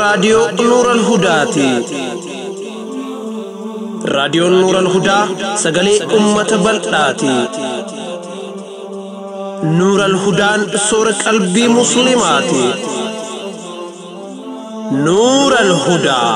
Raadiyoo Nuural Hudaati. Raadiyoon Nuural Hudaa sagalee uummata bal'aati. Nuural Hudaan soora qalbii Musliimaati. Nuural Hudaa.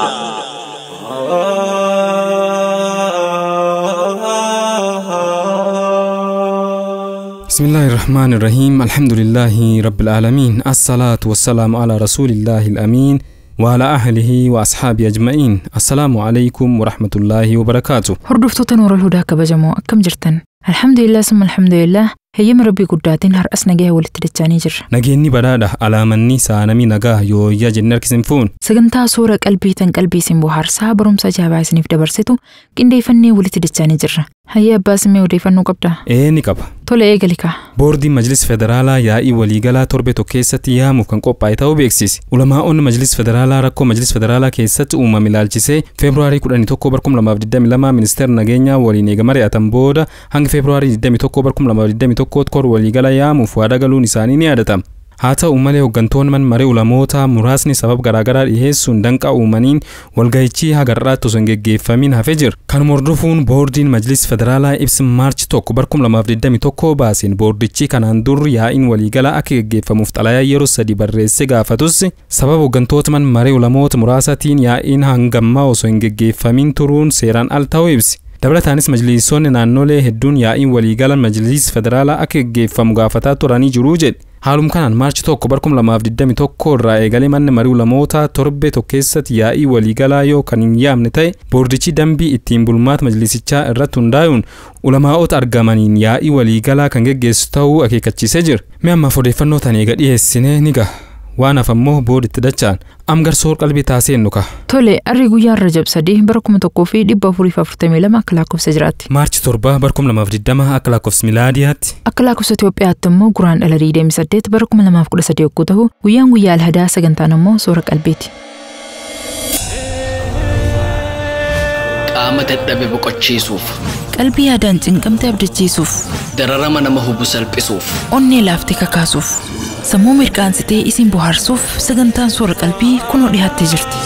بسم الله الرحمن الرحيم الحمد لله رب العالمين الصلاة والسلام على رسول الله الأمين وعلى أهله وأصحابه أجمعين السلام عليكم ورحمة الله وبركاته. Hordoftoota Nuural Hudaa kabajamoo akkam jirtan? Alhamdulillah summa alhamdulillah heeyyama Rabbii guddaatiin har'as nagaya walitti dachaanii jirra. Nageenyi badhaadha alaamanni saanamii nagaa yooyyaa jennee harkisin fuun. Sagantaa suura qalbii tan qalbii isin bohaarsaa barumsa ajaa'ibaa isiniif dabarsitu qindeeffannee walitti dachaanii jirra. Hayyee abbaa simee odeeffannoo qabdaa? Ee ni qaba. Tole eegali kaa. Boordiin Majlis Federaalaa yaa'ii waliigalaa torbe tokko keessatti yaamuuf kan qophaa'e ta'uu beeksise. Ulamaa'onni Majlis Federaalaa rakkoo Majlis Federaalaa keessatti uumame ilaalchisee Feebruaarii 11 2022 ministeera nageenyaa waliin eega mari'atan booda hanga Feebruaarii 21 2021 kor waliigala yaamuuf waadaa galuun isaanii ni yaadatama. Haa ta'u malee hooggantoonni mana maree ulamootaa muraasni sababa garaagaraa dhiyeessuun danqaa uumaniin walga'ichi haga har'aatti osoo hin geggeeffamin hafee jira. Kanuma hordofuun boordiin Majlis Federaalaa ibsa Maarchi 1 2021 baaseen boordichi kanaan dur yaa'iin waliigalaa akka geggeeffamuuf xalayaa yeroo sadi barreessee gaafatus sababa hooggantoota mana maree ulamoota muraasaatiin yaa'iin hangammaa osoo hin geggeeffamin turuun seeraan al ta'uu ibsi. Dabalataanis majliisonni naannolee hedduun yaa'iin waliigalaa Majlis Federaalaa akka geggeeffamu gaafataa turanii jiruu jedhe. Haaluma kanaan Maarchi 1 2021 irraa eegalee manni marii ulamootaa torbe tokko keessatti yaa'ii waliigalaa yoo kan hin yaamne ta'e boordichi dambii ittiin bulmaata majlisichaa irratti hundaa'uun ulamaa'ota argamaniin yaa'ii waliigalaa kan geggeessu ta'uu akeekkachiisee jira. Mi'a ammaaf odeeffannoo tan eega dhiyeessinee ni gaha. Waan hafe ammoo booditti dachaan amgar soor qalbii taaseen nu ka'a. Tole arri guyyaan Rajab 3 bara 1442 akka lakkoofsa jiraatti. Maarchi 7 bara 2020 akka lakkoofsa milaadiyaatti. Akka lakkoofsa Itoophiyaatti immoo guraan dhala 28 bara 2013 yogguu ta'u guyyaan guyyaa Alhadaa sagantaan immoo soora qalbiiti. Qaama dadhabe boqochiisuuf, Qalbii yaadaan cinqamte abdachiisuuf, dararama nama hubu salphisuuf, onnee laaftee kakaasuuf, sammuu mirqaansitee isin bohaarsuuf sagantaan soora qalbii kunoo dhiyaattee jirti.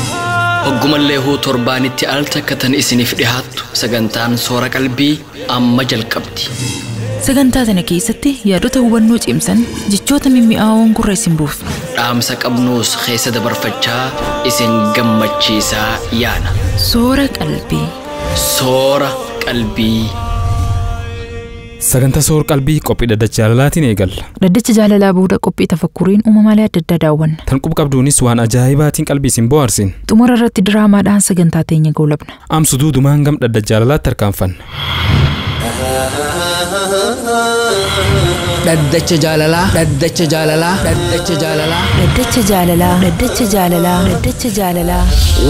Hoggumallee huu torbaanitti al takka tan isiniif dhihaattu sagantaan soora qalbii amma jalqabdi. Sagantaa tana keessatti yaadota hubannoo cimsan jechoota mimmi'aawoon gurra isin buusu. Dhaamsa qabnuus keessa dabarfachaa isin gammachiisaa yaana. Soora qalbii. Soora qalbii. Sagantaa soor qalbii qophii dhaddacha jaalalaatiin eegalla. Dhaddacha jaalalaa booda qophii tafakkuriin uumamaalee adda addaa daawwanna. Tan quba qabduunis waan ajaa'ibaatiin qalbii isin bohaarsin. Xumura irratti diraamaadhaan sagantaa teenya goolabna. Amsu duudumaan gam dhaddacha jaalalaatti tarkaanfanna. Dhaddacha jaalalaa, dhaddacha jaalalaa, dhaddacha jaalalaa. Dhaddacha jaalalaa, dhaddacha jaalalaa, dhaddacha jaalalaa.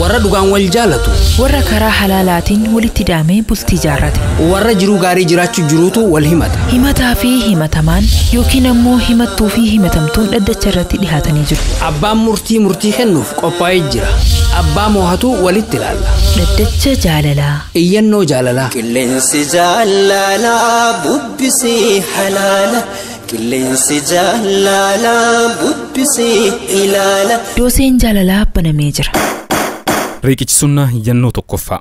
Warra dhugaan wal jaalatu, Warra karaa halaalaatiin walitti daamee bultii jaarrate. warra jiruu gaarii jiraachuu jiruutu wal himata. Himataa fi himatamaan yookiin ammoo himattuu fi himatamtuun dhaddacha irratti dhihaatanii jiru. Abbaan murtii murtii kennuuf qophaa'ee jira. Abbaa moohatu walitti ilaalla. Dhaddacha jaalalaa. Iyyannoo jaalalaa. Qilleensi jaalalaa bubbisee halaala. Qilleensi jaalalaa bubbisee ilaala. Dooseen jaalalaa banamee jira. Riiqichi sunnaa iyyannoo tokkoffaa.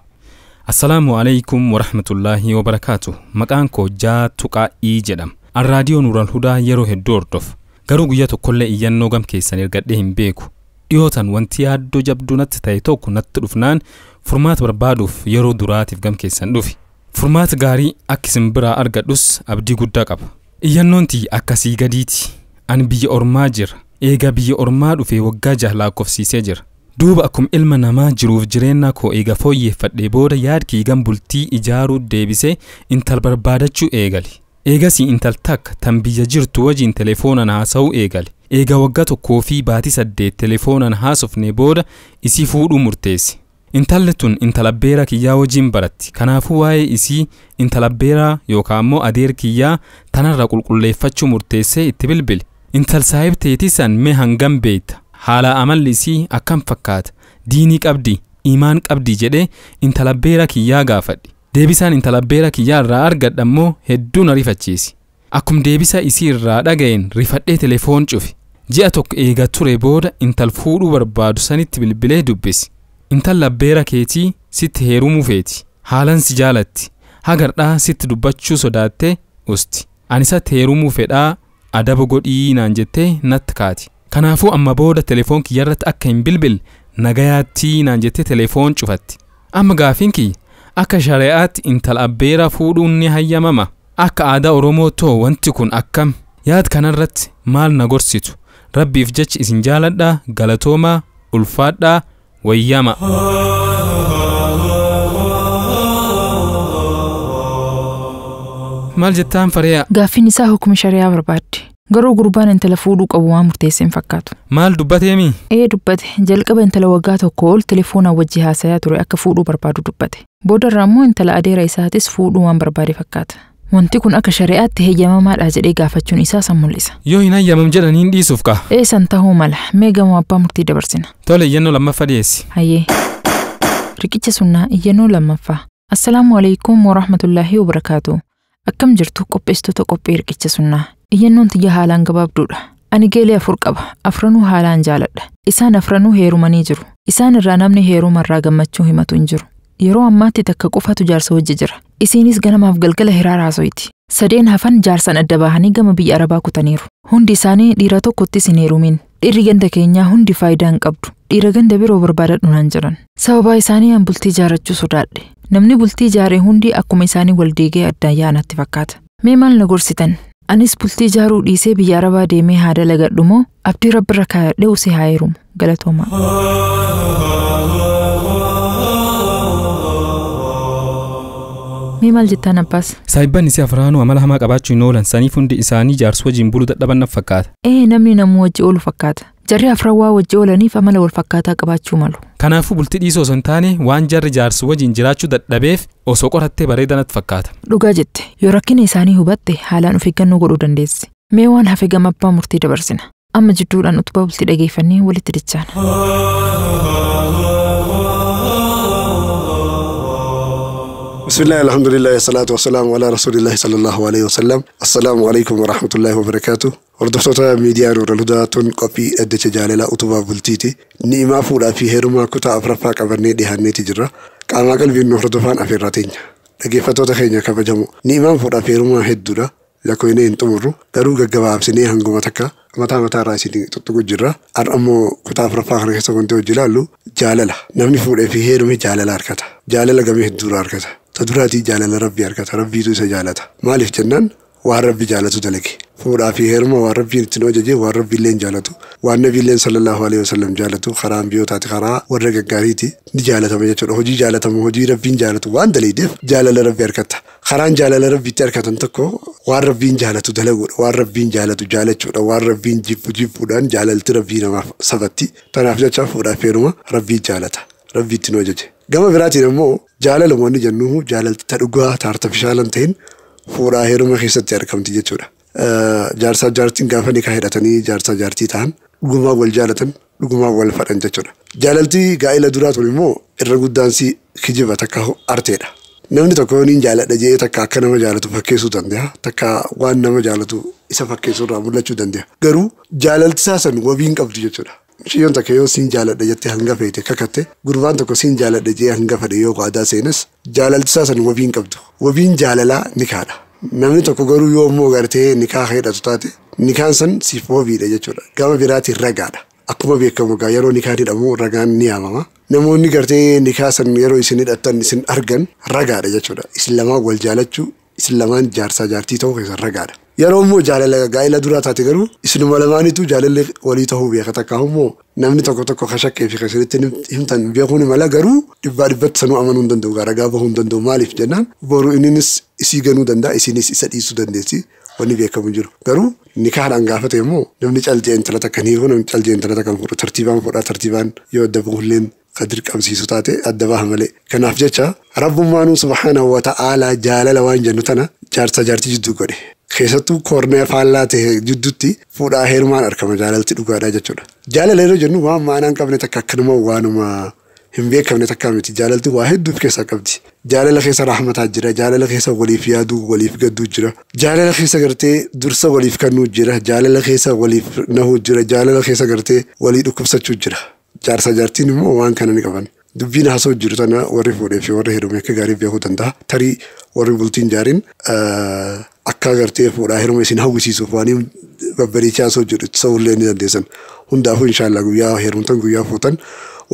Assalaamu alaikum warahmatullaahi wabarakaatu. Maqaan koo Jaa Tuqaa jedhama. An raadiyoo Nuural Hudaa yeroo hedduu hordofa. Garuu guyyaa tokkollee iyyannoo gam keessan ergadhee hin beeku. Dhiyootan wanti yaaddoo jabduu natti ta'e tokko natti dhufnaan furmaata barbaaduuf yeroo duraatiif gam keessan dhufe. Furmaata gaarii akka isin biraa argadhus abdii guddaa qaba. Iyyannoon tiyya akkasii gadiiti. Ani biyya ormaa jira. Eega biyya ormaa dhufee waggaa 6 lakkoofsiisee jira. Duuba akkuma ilma namaa jiruuf jireenya koo eega fooyyeffadhee booda yaad kiigan bultii ijaaruu deebisee intal barbaadachuu eegali. Eegasii intal takka tan biyya jirtu wajjin telefoonaan haasa'uu eegali. Eega waggaa 1 fi baatii 8 telefoonaan haasofnee booda isii fuudhuu murteesse. Intalli tun intala beera kiyyaa wajjin baratti. Kanaafuu waa'ee isii intala beeraa yookaan ammoo adeer kiyyaa tanarra qulqulleeffachuu murteessee itti bilbile. Intal saahib teetii san mee hangam beekta? Haala amalli isii akkam fakkaata? Diinii qabdi, imaan qabdi jedhee intala beera kiyyaa gaafadhe. Deebisaan intala beera kiyyaa irraa argadha immoo hedduu na rifachiisi. Akkum deebisa isii irraa dhaga'een rifadhee telefoon cufe. Ji'a tokko eega ture booda intal fuudhuu barbaadu sanitti bilbilee dubbisi. Intala abbeera keetii sitti heerumuu feeti. Haalan si jaalatti. Hagardhaa sitti dubbachuu sodaattee usti. Ani isatti heerumuu fedhaa adaba godhii naan jettee natti kaati. Kanaafuu amma booda telefoon kiyyarratti akka hin bilbille nagayaattii naan jettee telefoon cufatti. Amma gaafiin kiyya akka shari'aatti intala abbeera fuudhuun ni hayyamama. Akka aadaa Oromoo wanti kun akkam? Yaad kanarratti maal na gorsitu? Rabbiif jecha isin jaaladhaa, galatoomaa, ulfaadhaa, wayyama. Maal jettaan Fariyaa? Gaaffiin isaa hukuma shari'aa barbaadde. Garuu gurbaan intala fuudhuu qabu waan murteesse hin fakkaatu. Maal dubbateemi? Ee dubbate. Jalqaba intala waggaa tokko ol telefoonaan wajji haasayaa ture akka fuudhuu barbaadu dubbate. Boodarraa immoo intala adeera isaatis fuudhuu waan barbaade fakkaata. Wanti kun akka shari'aatti heeyyamamaadha jedhee gaafachuun isaa san mul'isa. Yoo hin hayyamam jedhaniin dhiisuuf ka'a. Ee san tahuu mala. Mee gamoo abbaa murtii dabarsina. Tole iyyannoo lammaffaa dhiyeessi. Hayyee. Riqicha sunnaa iyyannoo lammaffaa. Assalaamu alaikum warahmatullaahi wabarakaatu. Akkam jirtu qopheessitoota qophii riqicha sunnaa. Iyyannoon tiyya haalaan gabaabduudha. Ani geelee 4 qaba. Afranuu haalaan jaaladha. Isaan afranuu heerumanii jiru. Isaan irraa namni heerumarraa gammachuu himatu hin jiru. Yeroo ammaatti takka qofatu jaarsa wajji jira. Isiinis ganamaaf galgala hiraara haasoyti. 3 hafan jaarsan adda bahanii gama biyya Arabaa kutaniiru. Hundi isaanii dhiira tokkottis hin heerumin. Dhiirri ganda keenyaa hundi faayidaa hin qabdu. Dhiira ganda biroo barbaadadhu naan jiran. Sababa isaanii an bultii ijaarrachuu sodaadhe. Namni bultii ijaare hundi akkuma isaanii wal deegee addaan yaa'anatti fakkaata. Mee maal na gorsitan? Anis bultii ijaaruu dhiisee biyya Arabaa deemee haa dalagadhu moo abdii rabbirra kaayadhee usee haa heerumu? Galatoomaa. Mee maal jettaan Abbaas? Saayibban isii afraanuu amala hamaa qabaachuu hin oolan saniif hundi isaanii jaarsu wajjin buluu dadhaban naf fakkaata. Ee namni namuu wajji oolu fakkaata. Jarri afran waa wajji oolaniif amala wal fakkaataa qabaachuu malu. Kanaafuu bultii dhiisoo osoo hin taane waan jarri jaarsu wajjin jiraachuu dadhabeef osoo qorattee bareeda natti fakkaata. Dhugaa jette yoo rakkina isaanii hubatte haalaan of eeggannoo godhuu dandeessi. Mee waan hafe gama abbaa murtii dabarsina. Amma jidduudhaan utubaa bultii dhageeffannee walitti dachaana. بسم الله الحمد لله والصلاة والسلام على رسول الله صلى الله عليه وسلم. السلام عليكم ورحمة الله وبركاته. Hordoftoota miidiyaa Nuur al-Hudaa tun qophii dhaddacha jaalalaa utubaa bultiiti. Ni'imaa fuudhaa fi heerumaa kutaa afuraffaa qabannee dhiyaanneeti jirra. Qaamaa qalbiin nu hordofaan afeerraa teenya. Dhaggeeffattoota keenya kabajamoo. Ni'imaan fuudhaa fi heerumaa hedduudha. Lakkoofnee hin xumurru. Garuu gaggabaabsinee hanguma takka mataa mataarraa isin tuttuqu jirra. Har'a immoo kutaa afuraffaa kana keessa wanti hojii ilaallu jaalala. Namni fuudhee fi heerume jaalala argata. Jaalala gamee hedduudha argata. Taduraatii jaalala rabbii argata. Rabbiitu isa jaalata. Maaliif jennaan waan rabbi jaalatu dalage. Fuudhaa fi heeruma waan rabbiin ittiin hojjete waan rabbi illee jaalatu. Waan nabi illee sallallahu alaihi wasallam jaalatu karaa biyyotaati karaa warra gaggaariiti ni jaalatama jechuudha. Hojii jaalatamu hojii rabbiin jaalatu waan dalageef jaalala rabbii argata. Karaan jaalala rabbiitti argatan tokko waan rabbiin jaalatu dalaguudha. Waan rabbiin jaalatu jaalachuudha. Waan rabbiin jibbu jibbuudhaan jaalalti rabbii namaaf sabatti. Tanaaf jecha fuudhaa fi heeruma rabbii jaalata. Rabbi ittiin hojjete. Gama biraatiin immoo jaalala wanni jennu jaalalti ta dhugaa ta artifishaalan ta'in fuudhaa heeruma keessatti argamti jechuudha. Jaarsaa jaartiin gaafa nikaa hidhatanii jaarsaa jaartii ta'an dhugumaa wal jaalatan dhugumaa wal fadhan jechuudha. Jaalalti gaa'ela duraa tun immoo irra guddaan si kijiba takka arteedha. Namni tokko niin jaaladha jedhee takka akka nama jaalatu fakkeessuu danda'a. Takka waan nama jaalatu isa fakkeessuu irraa mul'achuu danda'a. Garuu jaalalti isaa san wabii hin qabdu jechuudha. Mucayyoon takka yoo siin jaaladha jettee hanga feete kakatte gurbaan tokko siin jaaladha jedhee hanga fedhe yoo waadaa seenes jaalalti isaa san wabii hin qabdu. Wabiin jaalalaa nikaadha. Namni tokko garuu yoo immoo gartee nikaa hidhatu taate nikaan san siif wabiidha jechuudha. Gama biraatiin ragaadha. Akkuma beekamu egaa yeroo nikaan hidhamu ragaan ni yaamama. Namoonni gartee nikaa san yeroo isin hidhattan isin argan ragaadha jechuudha. Isin lamaan wal jaalachuu isin lamaan jaarsaa jaartii ta'uu keessan ragaadha. Yeroo immoo jaalala gaa'ela duraa taate garuu isinuma lamaanitu jaalalli walii ta'uu beeka takka immoo namni tokko tokko kashakkee fi kasiritti himtan beekuun mala garuu dhibbaa dhibbatti sanuu amanuu hin danda'u ragaa bahuu hin danda'u maaliif jennaan boru inninis isii ganuu danda'a isinis isa dhiisuu dandeessi wanni beekamu jiru. Garuu nikaadhaan gaafate immoo namni caljee intala takka ni hiiku namni caljee intala takka fuudhu tartiibaan fuudha tartiibaan yoo adda bahulleen qadir qabsiisu taate adda baha malee. Kanaaf jecha rabbummaanuu subhaanahu wa ta'aalaa jaalala waan jennu tana jaarsa jaartii jidduu godhe. Keessattuu koornee faallaa ta'e jidduutti fuudhaa heerumaan argama jaalalti dhugaadha jechuudha. Jaalala yeroo jennu waan maanaa hin qabne takka akkanuma waanuma hin beekamne takkaa miti. Jaalalti waa hedduu of keessaa qabdi. Jaalala keessa rahmataa jira. Jaalala keessa waliif yaaduu, waliif gadduu jira. Jaalala keessa gartee dursa waliif kennuu jira. Jaalala keessa waliif nahuu jira. Jaalala keessa gartee walii dhukkubsachuu jira. Jaarsa jaartiin immoo waan kana ni qaban. Dubbiin haasoo jiru tana warri fuudhee fi warri heerume akka gaarii beekuu danda'a. Tarii warri bultiin jaariin akka gartee fuudhaa heeruma isin hawwisiisuuf waan babbareechaa haasoo jiru ta'ullee ni dandeessan. Hundaafuu inshaallah guyyaa heerumtan guyyaa fuutan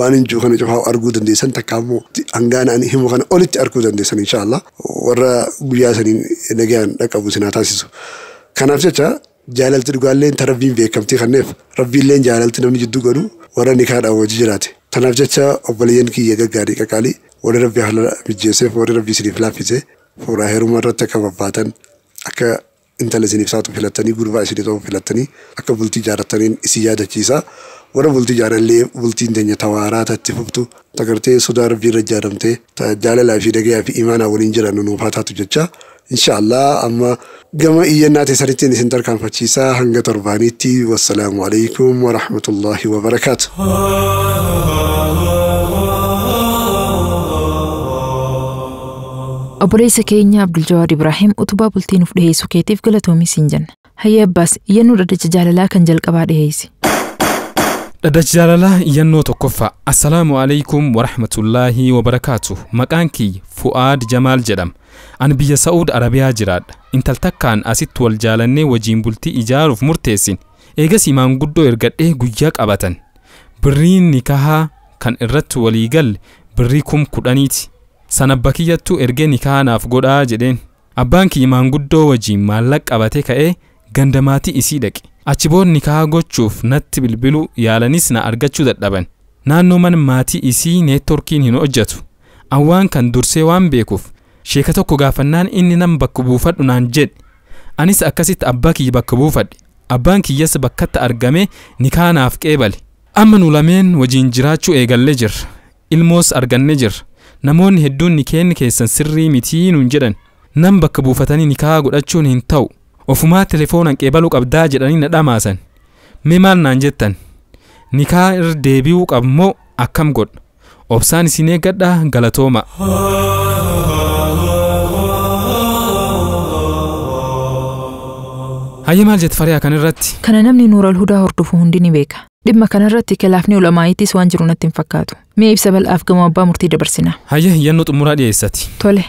waan hin jiru kana cufaa arguu dandeessan takka immoo hangaan ani himu kana olitti arguu dandeessan inshaallah warra guyyaa saniin nagaan dhaqqabu isin haa taasisu. Kanaaf jecha jaalalti dhugaalleen ta rabbiin beekamtii kanneef rabbiilleen jaalalti namni jidduu godhu warra nikaadhaan wajji jiraate. Kanaaf jecha obboleeyyan kiyya gaggaarii qaqaalii warri rabbi haala mijjeesseef warri rabbi isiniif laaffise fuudhaa heeruma irratti akka babbaatan akka intala isiniif saatu filattanii gurbaa isinii ta'u filattanii akka bultii ijaarrattaniin isin yaadachiisa. Warra bultii ijaarallee bultiin teenya tawaaraa tatti fuftu tagartee sodaa rabbii irra ijaaramtee jaalalaa fi dhagayaa fi imaanaa waliin jiran nuuf haa taatu jecha. Inshaallah amma gama iyyannaa teessanittiin isin tarkaanfachiisaa hanga torbaanitti. Wassalaamu alaikum wa rahmatullahi wa barakaatu. Obboleessa keenya Abdul Jawaad Ibrahim utubaa bultii nuuf dhiyeessuu keetiif galatoomii siin jenna. Hayyee Abbaas, iyyannoo dhaddacha jaalalaa kan jalqabaa dhiyeessi. Dhaddacha jaalalaa iyyannoo tokkoffaa. Assalaamu alaikum wa rahmatullaahi wa barakaatu. Maqaan kiyya Fu'aad Jamaal jedhama. Ani biyya Sa'uud Arabiyaa jiraadha. Intal takkaan asitti wal jaalannee wajjin bultii ijaaruuf murteessin. Eegas maanguddoo ergadhee guyyaa qabatan. Birriin nikahaa kan irratti walii galle birrii 10,000ti. Sana abba kiyyattuu ergee nikahaa naaf godhaa jedheen. Abbaan kiyya maanguddoo wajjin maallaqa qabatee ka'ee ganda maatii isii dhaqe. Achi booda nikahaa gochuuf natti bilbiluu yaalanis na argachuu dadhaban. Naannoo mana maatii isii neetworkiin hin hojjetu. Awwaan kan dursee waan beekuuf sheeka tokko gaafannaan inni nam bakka buufadhu naan jedhe. Anis akkasitti abbaa kiyya bakka buufadhe. Abbaan kiyyas bakkatti argame nikahaa naaf qeebale. Amma nu lameen wajjin jiraachuu eegallee jirra. Ilmoos arganne jirra. Namoonni hedduun nikeenni keessan sirrii mitii nuun jedhan. Nam bakka buufatanii nikahaa godhachuun hin ta'u. Ofumaa telefoonaan qeebaluu qabdaa jedhanii na dhamaasan. Mee maal naan jettan? Nikahaa irra deebi'uu qabmoo akkam godha? Obsaan isin eeggadhaa galatooma. Hayyee maal jette Fariyaa kan irratti? Kana namni Nuural Hudaa hordofu hundi ni beeka. Dhimma kanarratti khilaafni ulamaa'iitis waan jiru natti hin fakkaatu. Mee ibsa bal'aaf gama abbaa murtii dabarsina. Hayyee iyyannoo xumuraa dhiyeessati. Tole.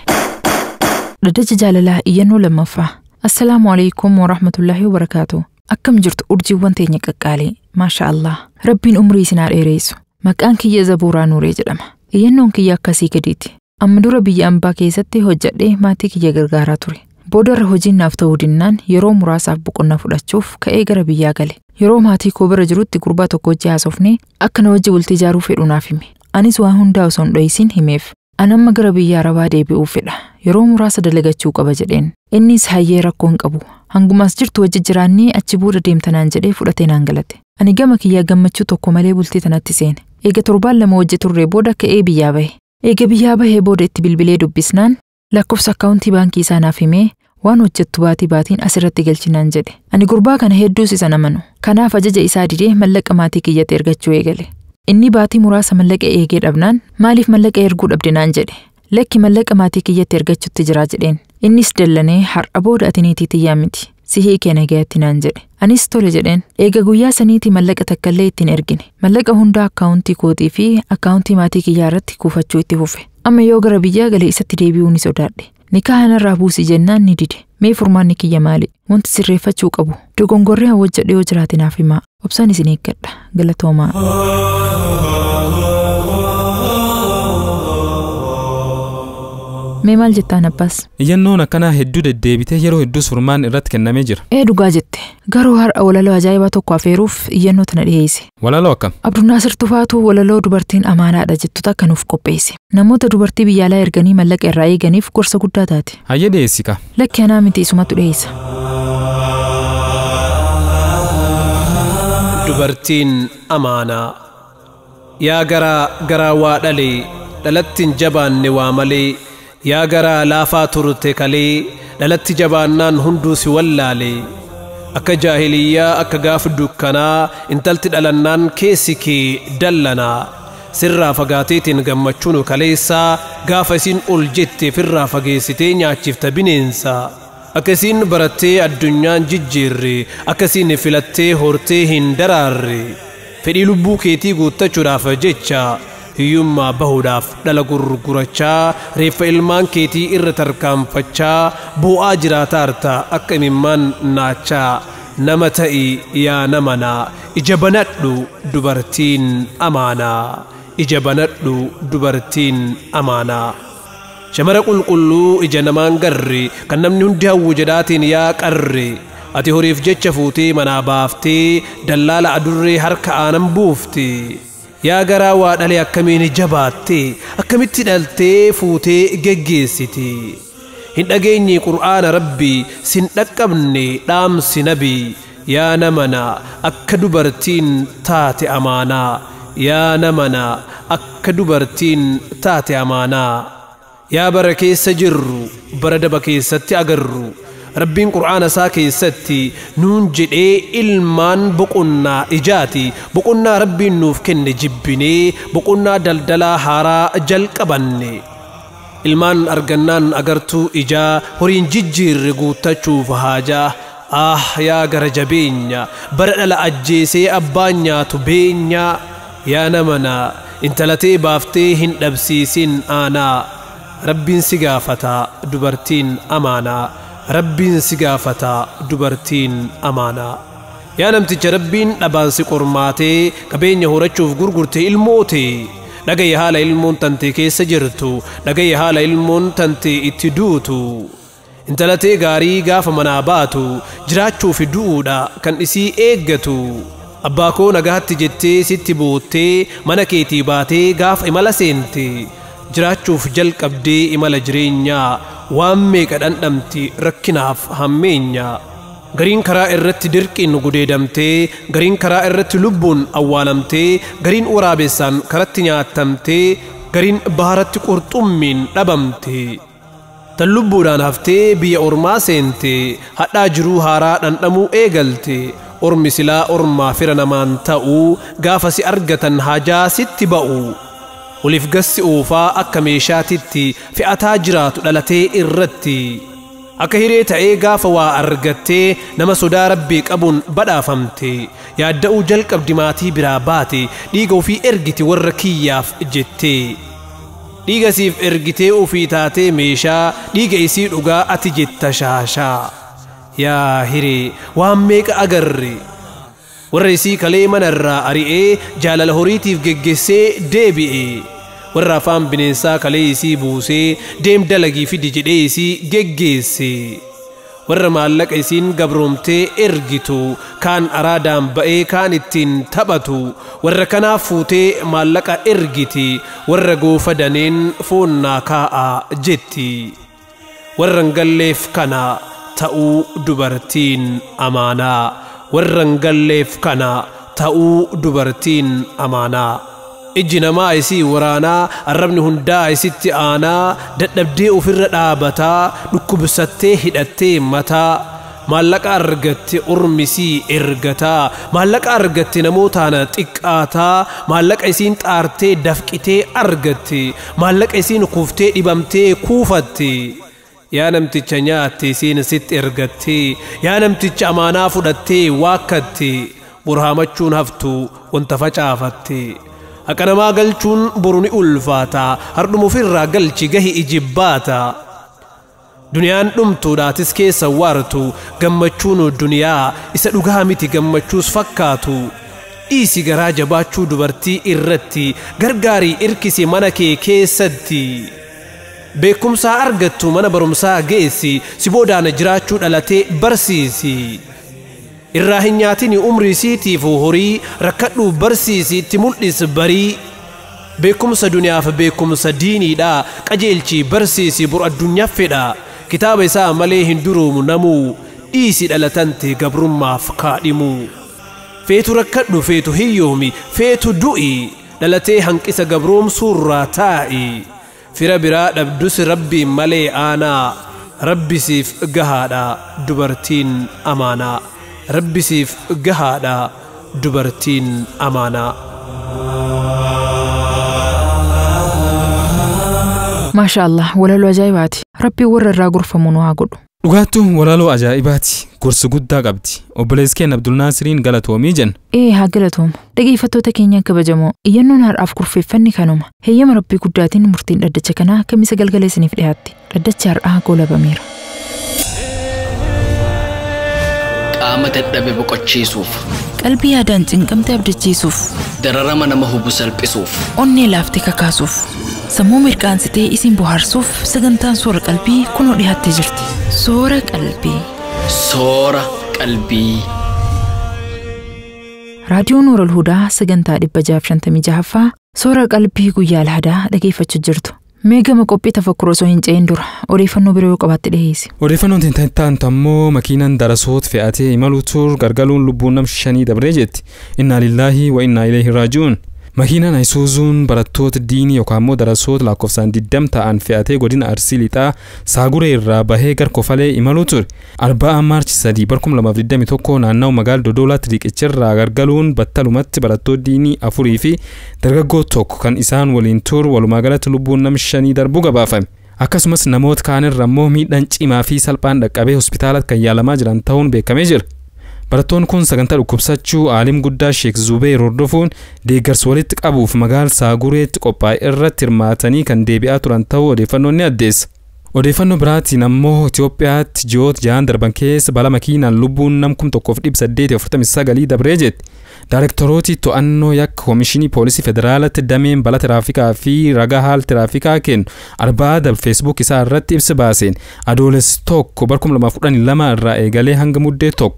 Dhaddacha jaalalaa iyyannoo lammaffaa. Assalaamu alaikum wa rahmatullahi wa barakaatu. Akkam jirtu urjiiwwan teenya qaqqaalee. Maasha Allah. Rabbiin umrii isin haa dheeressu. Maqaan kiyya Zabuuraa Nuuree jedhama. Iyyannoon kiyya akkasii gadiiti. Amma dura biyya ambaa keessatti hojjedhee maatii kiyya gargaaraa ture. Boodarra hojiin naaf ta'uu dinnaan yeroo muraasaaf boqonnaa fudhachuuf ka'ee gara biyyaa gale. Yeroo maatii koo bira jirutti gurbaa tokko wajji haasofnee akka na wajji bultii ijaaruu fedhu naaf hime. Anis waan hundaa osoo hin dho'isin himeef. An amma gara biyya Arabaa deebi'uu fedha. Yeroo muraasa dalagachuu qaba jedheen. Innis hayyee rakkoo hin qabu. Hangumaas jirtu wajji jiraannee achi booda deemtanaan jedhee fudhatee naan galate. Ani gama kiyyaa gammachuu tokko malee bultii tanatti seene. Eega torbaan 2 wajji turree booda ka'ee biyyaa bahe. Eega biyyaa bahee booda itti bilbilee dubbisnaan lakkoofsa akkaawuntii baankii isaa naaf himee waan hojjettu baatii baatiin asirratti galchinaan jedhe. Ani gurbaa kana hedduus isa amanu. Kanaaf ajaja isaa didee mallaqa maatii kiyyatti ergachuu eegale. Inni baatii muraasa mallaqa eegee dhabnaan maaliif mallaqa erguu dhabde naan jedhe. Lakki mallaqa maatii kiyyatti ergachuutti jira jedheen. Innis dallanee har'a booda ati niitii tiyyaa miti. Si hiikee nagayaatti naan jedhe. Anis tole jedheen. Eega guyyaa saniitii mallaqa takkallee ittiin ergine. Mallaqa hundaa akkaawuntii kootii fi akkaawuntii maatii kiyyaa irratti kuufachuu itti fufe. Amma yoo gara biyyaa galee isatti deebi'uu ni sodaadhe. Nikaha narraa buusi jennaan ni dide. Mee furmaanni kiyya maali? Wanti sirreeffachuu qabu. Dogongorree hawwajjadhe yoo jiraate naaf himaa. Obsaan isin eeggadha. Galatoomaa. Mee maal jettaan Abbaas? Iyyannoon akkanaa hedduu deddeebitee yeroo hedduu furmaan irratti kennamee jira. Ee dhugaa jette. Garuu har'a walaloo ajaa'ibaa tokko afeeruuf iyyannoo tana dhiyeesse. Walaloo akkam? Abdunnaasir Tufaatuu walaloo dubartiin amaanaadha jettu takka nuuf qopheesse. Namoota dubartii biyya alaa erganii mallaqa irraa eeganiif gorsa guddaa taate. Hayyee dhiyeessi ka. Lakki anaa miti isumatu dhiyeessa. Dubartiin amaanaa. Yaa garaa garaa waa dhalee dhalattiin jabaanne waa malee. Yaa garaa laafaa turte kalee dhalatti jabaannaan hunduu si wallaalee. Akka jaahiliyyaa akka gaafa dukkanaa intalti dhalannaan keessi kee dallanaa. Sirraa fagaateetiin gammachuun kaleessaa gaafa isiin ol jette firraa fageessitee nyaachifta bineensa. Akkasiin barattee addunyaan jijjiirre, akkasiin filattee hortee hin daraarre. Fedhii lubbuu keetii guuttachuudhaaf jecha hiyyummaa bahuudhaaf dhala gurgurachaa reeffa ilmaan keetii irra tarkaanfachaa bu'aa jiraataarta akka imimmaan naachaa. Nama ta'i yaa namanaa, ija banadhu dubartiin amaanaa, ija banadhu dubartiin amaanaa. Shamara qulqulluu ija namaan garre kan namni hundi hawwu jedhaatiin yaa qarre. Ati horiif jecha fuutee manaa baaftee dallaala adurree harka aanan buufte. Yaa garaa waa dhalee akkamiin jabaatte, akkamitti dhaltee fuutee geggeessite. Hin dhageenye Qur'aana Rabbii, sin dhaqqabne dhaamsi Nabii. Yaa namana akka dubartiin taate amaanaa, yaa namana akka dubartiin taate amaanaa. Yaa bara keessa jirru bara daba keessatti agarru, Rabbiin Qur'aana isaa keessatti nuun jedhee ilmaan boqonnaa ijaati. Boqonnaa Rabbiin nuuf kenne jibbinee boqonnaa daldalaa haaraa jalqabanne. Ilmaan argannaan agartuu ijaa horiin jijjiirre guuttachuuf haajaa. Ah yaa gara jabeenya bara dhala ajjeesee abbaan nyaatu beenya. Yaa namana intalatee baaftee hin dhabsiisin aanaa. Rabbiin si gaafata dubartiin amaanaa, Rabbiin si gaafata dubartiin amaanaa. Yaa namticha Rabbiin dhabaan si qormaatee qabeenya horachuuf gurgurte ilmoote. Dhagaye haala ilmoon tante keessa jirtu, dhagaye haala ilmoon tante itti duutu. Intalatee gaarii gaafa manaa baatu jiraachuu fi du'uudha kan isii eeggatu. Abbaa koo nagaatti jettee sitti boottee mana keetii baatee gaafa imala seente. Jiraachuuf jalqabdee imala jireenyaa waan meeqa dhandhamti rakkinaaf hammeenya. Gariin karaa irratti dirqiin gudeedamtee, gariin karaa irratti lubbuun awwaalamtee, gariin waraabessaan karatti nyaatamtee, gariin baharatti qurxummiin dhabamte. Tan lubbuudhaan haftee biyya ormaa seente, hadhaa jiruu haaraa dhandhamuu eegalte. Ormi silaa ormaa fira namaan ta'uu gaafa si argatan haajaa sitti ba'u. Oliif gassi oofaa akka meeshaatitti fe'ataa jiraatu dhalatee irratti. Akka hiree ta'ee gaafa waa argattee nama sodaa Rabbii qabuun badhaafamte. Yaadda'uu jalqabdi maatii biraa baate, dhiiga ofii ergiti warra kiyyaaf jettee. Dhiiga siif ergitee ofii taatee meeshaa, dhiiga isii dhugaa ati jetta shaashaa. Yaa hiree waan meeqa agarre. Warra isii kalee mana irraa ari'ee jaalala horiitiif geggeessee deebi'e. Warra afaan bineensaa kalee isii buusee deem dalagii fidi jedhee isii geggeesse. Warra maallaqa isiin gabroomtee ergitu kaan araadaan ba'ee kaan ittiin taphatu. Warra kanaaf fuutee maallaqa ergiti, warra goofa daneen foonnaa kaa'a jetti. Warra hin galleef kana ta'uu dubartiin amaanaa, warra hin galleef kana ta'uu dubartiin amaanaa. Ijji namaa isii waraanaa, arrabni hundaa isitti aanaa, dadhabdee ofirra dhaabataa, dhukkubsattee hidhattee mataa. Maallaqa argatte ormisii ergataa, maallaqa argatte namootaan xiqqaataa, maallaqa isiin xaartee dafqitee argatte, maallaqa isiin kuftee dhibamtee kuufatte. Yaa namticha nyaatte isiin sitti ergatte, yaa namticha amaanaa fudhattee waakkatte, burhaamachuun haftu wanta facaafatte. Haqa namaa galchuun boru ni ulfaata, hardhuma ofirraa galchi gahi ijibbaata. Duniyaan dhumtuudhaatis keessa waartu, gammachuun duniyaa isa dhugaa miti gammachuus fakkaatu. Dhiisi garaa jabaachuu dubartii irratti, gargaarii irkisi mana kee keessatti. Beekumsaa argattu mana barumsaa geessi, si boodaan jiraachuu dhalatee barsiisi. Irraa hin nyaatini umrii siitiif horii, rakkadhuu barsiisi itti mul'is barii. Beekumsa duniyaaf beekumsa diiniidha, qajeelchii barsiisi bor addunyaaf fedha. Kitaaba isaa malee hin duroomu namuu, dhiisi dhalatante gabrummaaf kaadhimu. Feetu rakkadhu feetu hiyyoomi feetu du'i, dhalatee hanqisa gabroomsuurraa taa'i. Fira biraa dhabdus Rabbiin malee aanaa, Rabbi siif gahaadha dubartiin amaanaa, Rabbi siif gahaadha dubartiin amaanaa. Maasha Allah, walaloo ajaa'ibaati. Rabbiin warra irraa gorfamu nu haa godhu. Dhugaattuu walaloo ajaa'ibaati. Gorsa guddaa qabdi. Obboleessi keenya Abdulnaasiriin galatoomii jenna. Ee haa galatoomu. Dhaggeeffattoota keenya kabajamoo iyyannoon har'aaf kurfeeffanni kanuma. Heeyyama Rabbii guddaatiin murtiin dhaddacha kanaa kamisa galgala isiniif dhiyaatti. Dhaddacha har'aa goolabameera. Qaama dadhabe boqochiisuuf. Qalbii yaadaan cinqamte abdachiisuuf. Dararama nama hubu salphisuuf. Onnee laaftee kakaasuuf. Sammuu mirqaansitee isin bohaarsuuf sagantaan soora qalbii kunoo dhiyaattee jirti. Soora qalbii. Soora qalbii. Raadiyoo Nuurul Hudaa sagantaa 656ffaa soora qalbii guyyaa alhadaa dhageeffachuu jirtu. Mee gama qophii tafakkur osoo hin ce'in dura odeeffannoo biroo yoo qabaatte dhiyeessi. Odeeffannoon tintaantu ammoo makiinaan darasoota fe'atee imaluu tur gargaluun lubbuun nam shanii dabree jetti. Innaa lillaahi wa innaa ilayhi raaji'uun. Makiinaan Ayisuuzuun barattoota diinii yookaan immoo darasoota lakkoofsaan 20 ta'an fe'atee godina Arsii Lixaa Saaguree irraa bahee gar Kofalee imaluu ture. 4 Maarchi 3 2021 naannawaa magaalaa Dodolaatti riqicharraa gargaluun battalumatti barattoota diinii 4 fi dargaggoo tokko kan isaan waliin turu walumaa galatti lubbuun nam shanii darbuu gabaafame. Akkasumas namoota kaanirra immoo miidhaan cimaa fi salphaan dhaqqabee hospitaalatti kan yaalamaa jiran ta'uun beekamee jira. Barattoonni kun sagantaa dhukkubsachuu aalim guddaa Sheek Zubeer hordofuun deeggarsa walitti qabuuf magaalaa Saagureetti qophaa'e irratti hirmaatanii kan deebi'aa turan ta'uu odeeffannoon ni addeessa. Odeeffannoo biraatiin ammoo Itoophiyaatti ji'oota 6 darban keessa balaa makiinaan lubbuun nam 1849 dabree jetti. Daayireektorootii to'annoo yakka Koomishinii Poolisii Federaalaatti dameen balaa tiraafikaa fi ragaa haala tiraafikaa kennu arba'aa darbe Feesbuuk isaa irratti ibsa baaseen adoolessa 1 2012 irraa eegalee hanga muddee 1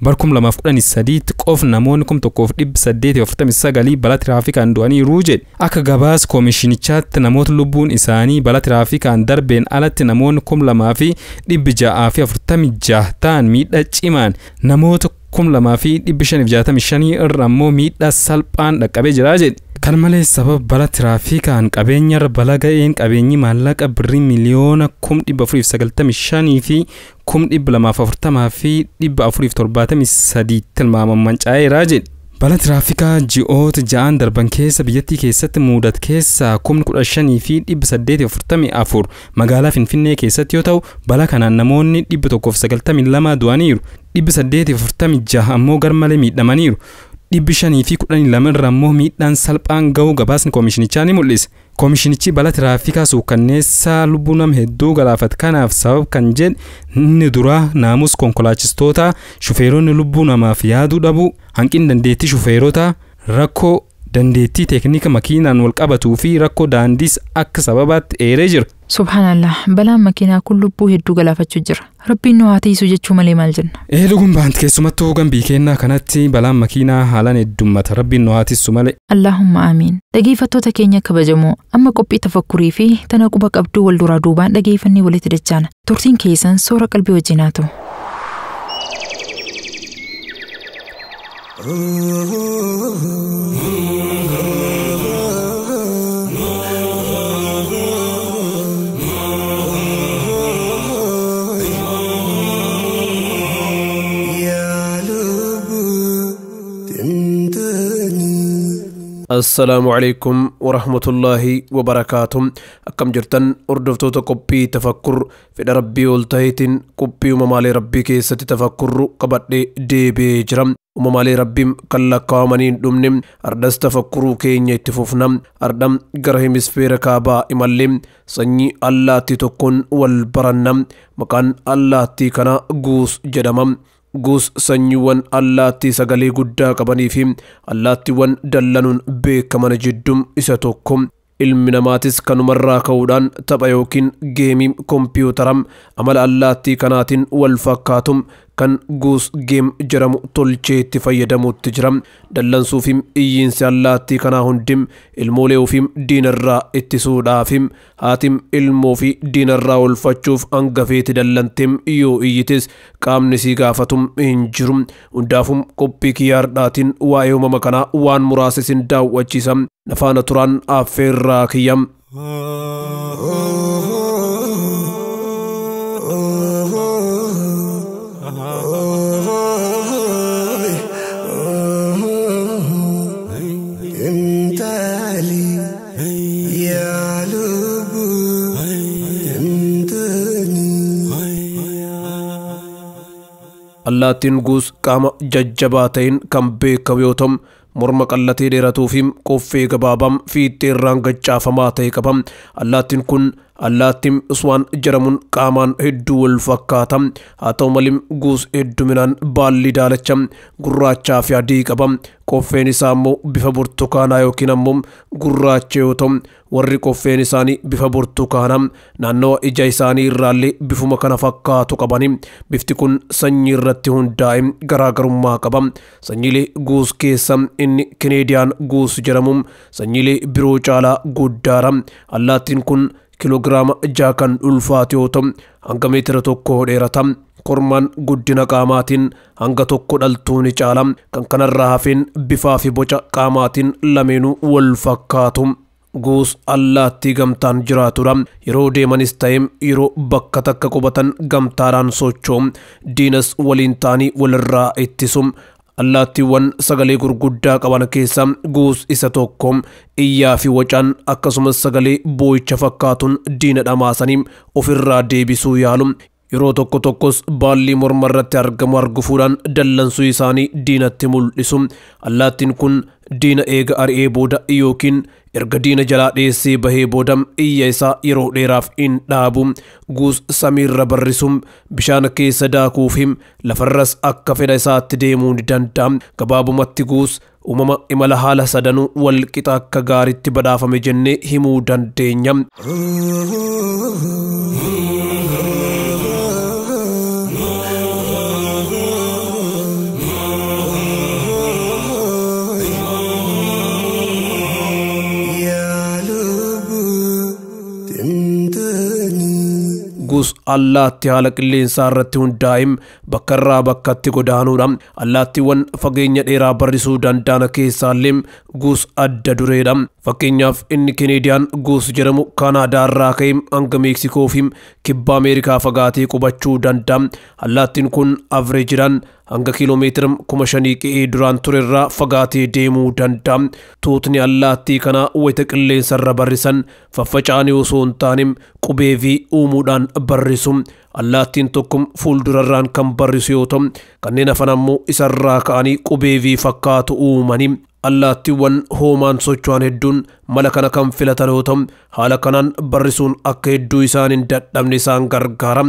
2013 qofa namoonni 1849 balaa tiraafikaan du'aniiru jedhe. Akka gabaasa koomishinichaatti namoota lubbuun isaanii balaa tiraafikaan darbeen alatti namoonni 2646 ta'an miidhaa cimaan namoota 2565 irra ammoo miidhaa salphaan dhaqqabee jira jedhe. Kan malees sababa balaa tiraafikaan qabeenyarra balaa ga'een qabeenyi maallaqa birrii miliyoona 495 fi 240 fi 473 tilmaamaman mancaa'eera jedhe. Balaa tiraafikaa ji'oota 6 darban keessa biyyattii keessatti mudate keessaa 15,844 magaalaa Finfinnee keessatti yoo ta'u balaa kanaan namoonni 192 du'aniiru, 846 ammoo garmalee miidhamaniiru. 512 irra ammoo miidhaan salphaan ga'uu gabaasni koomishinichaa ni mul'isa. Koomishinichi balaa tiraafikaa suukkanneessaa lubbuu nama hedduu galaafate kanaaf sababa kan jedhe inni duraa naamus konkolaachistoota, shufeeronni lubbuu namaaf yaaduu dhabuu, hanqinni dandeettii shufeerotaa, rakkoo dandeettii teeknika makiinaan wal qabatuu fi rakkoo daandiis akka sababaatti eeree jira. Subhaanallah, balaan makiinaa kun lubbuu hedduu galaafachuu jira. Rabbiin nu haa tiisu jechuu malee maal jenna? Ee dhugumaan baanti keessumattuu gambii kennaa kanatti balaan makiinaa haalaan heddummata. Rabbiin nu haa tiisu malee. Allahumma amiin. Dhaggeeffattoota keenya kabajamoo amma qophii tafakkurii fi tana quba qabduu wal duraa duubaan dhaggeeffannee walitti dachaana. Turtiin keessan soora qalbii wajjin haa ta'u. السلام عليكم ورحمة الله وبركاته. أكم جرتن أردفتو تقبي تفكر في ربي والتهيتن قبي وممالي ربي كيسة تفكر قبط دي بي جرم وممالي ربي كلا قامنين دمنم أردس تفكرو كين يتفوفنم أردم قرهم اسفير كابا إماليم سني الله تتكون والبرنم مكان الله تيكنا قوس جدمم Goos sanyiiwwan allaattii sagalee guddaa qabanii fi allaattiiwwan dallanuun beekaman jidduu isa tokko. Ilmi namaatis kanumarraa ka'uudhaan tapha yookiin geemii kompiiyuutaraa amala allaattii kanaatiin wal fakkaatu kan goos geem jedhamu tolchee itti fayyadamuutti jira. Dallansuu fi iyyiinsi allaattii kanaa hundi ilmoolee ofii diinarraa ittisuudhaaf haatim ilmoo fi diinarraa oolfachuuf hangafeeti dallanteem yoo iyyites qaamni sii gaafatum hin jiru. Hundaafuu qophii kiyyaardhaatiin waa'ee uumama kanaa waan muraasa isin daawwachiisa. Nafaana turaan affeerraa kiyyam. Allaattiin guus qaama jajjabaa ta'een kan beekamu yoo ta'u morma qallatee dheeratuu fi qoffee gabaabaa fiixee irraan gaccaafamaa ta'e qaba. Allaattiin kun allaattiin uswaan jedhamuun qaamaan hedduu wal fakkaata. Haa ta'u malee guus hedduminaan baalli daalacha gurraachaa fi adii qaba. Qoffeen isaa immoo bifa burtukaanaa yookiin ammoo gurraacha yoo ta'u warri qoffeen isaanii bifa burtukaanaa naannawa ija isaanii irraallee bifuma kana fakkaatu qabani. Bifti kun sanyii irratti hundaa'e garaagarummaa qaba. Sanyiilee guus keessa inni Keneediyaan guus jedhamu sanyiilee biroo caalaa guddaadha. Allaattiin kun kiloogiraama 6 kan ulfaatu yoo ta'u hanga meetira 1 dheerata. Kormaan guddina qaamaatiin hanga tokko dhaltuu ni caala. Kan kanarraa hafeen bifaa fi boca qaamaatiin lameenuu wal fakkaatu. Guus allaattii gamtaan jiraatudha. Yeroo deemanis ta'e yeroo bakka takka qubatan gamtaadhaan socho'u. Diinas waliin ta'anii walirraa ittisu. Allaattiiwwan sagalee gurguddaa qaban keessaa guus isa tokko. Iyyaa fi wacaan akkasumas sagalee boo'icha fakkaatuun diina dhamaasanii ofirraa deebisuu yaalu. Yeroo tokko tokkos baalli morma irratti argamu argufuudhaan dallansuu isaanii diinatti mul'isu. Allaattiin kun diina eega ari'ee booda yookiin erga diina jalaa dheessee bahee booda iyya isaa yeroo dheeraaf hin dhaabu. Guus samiirra barrisu, bishaan keessa daakuu fi lafarras akka fedha isaatti deemuu ni danda'a. Gabaabumatti guus uumama imala haala sadanuu wal qixa akka gaariitti badhaafame jennee himuu dandeenya. Guus allaattii haala qilleensaa irratti hundaa'e bakka irraa bakkatti godaanuudha. Allaattiiwwan fageenya dheeraa barrisuu danda'an keessaallee guus adda dureedha. Fakkeenyaaf inni Keneediyaan guus jedhamu Kaanaadaa irraa ka'ee hanga Meeksikoo fi kibba Ameerikaa fagaatee qubachuu danda'a. Allaattiin kun avreejidhaan hanga kiiloomeetira 5,000 qe'ee duraan ture irraa fagaatee deemuu danda'a. Tuutni allaattii kanaa wayita qilleensa irra barrisan faffaca'anii osoo hin taane qubee fi uumuudhaan barrisu. Allaattiin tokko fuuldurarraan kan barrisu yoo ta'u kanneen hafan ammoo isarraa ka'anii qubee fi fakkaatu uumanii. Allaattiiwwan hoomaan socho'an hedduun mala kana kan filatan yoo ta'u haala kanaan barrisuun akka hedduu isaan hin dadhabne isaan gargaara.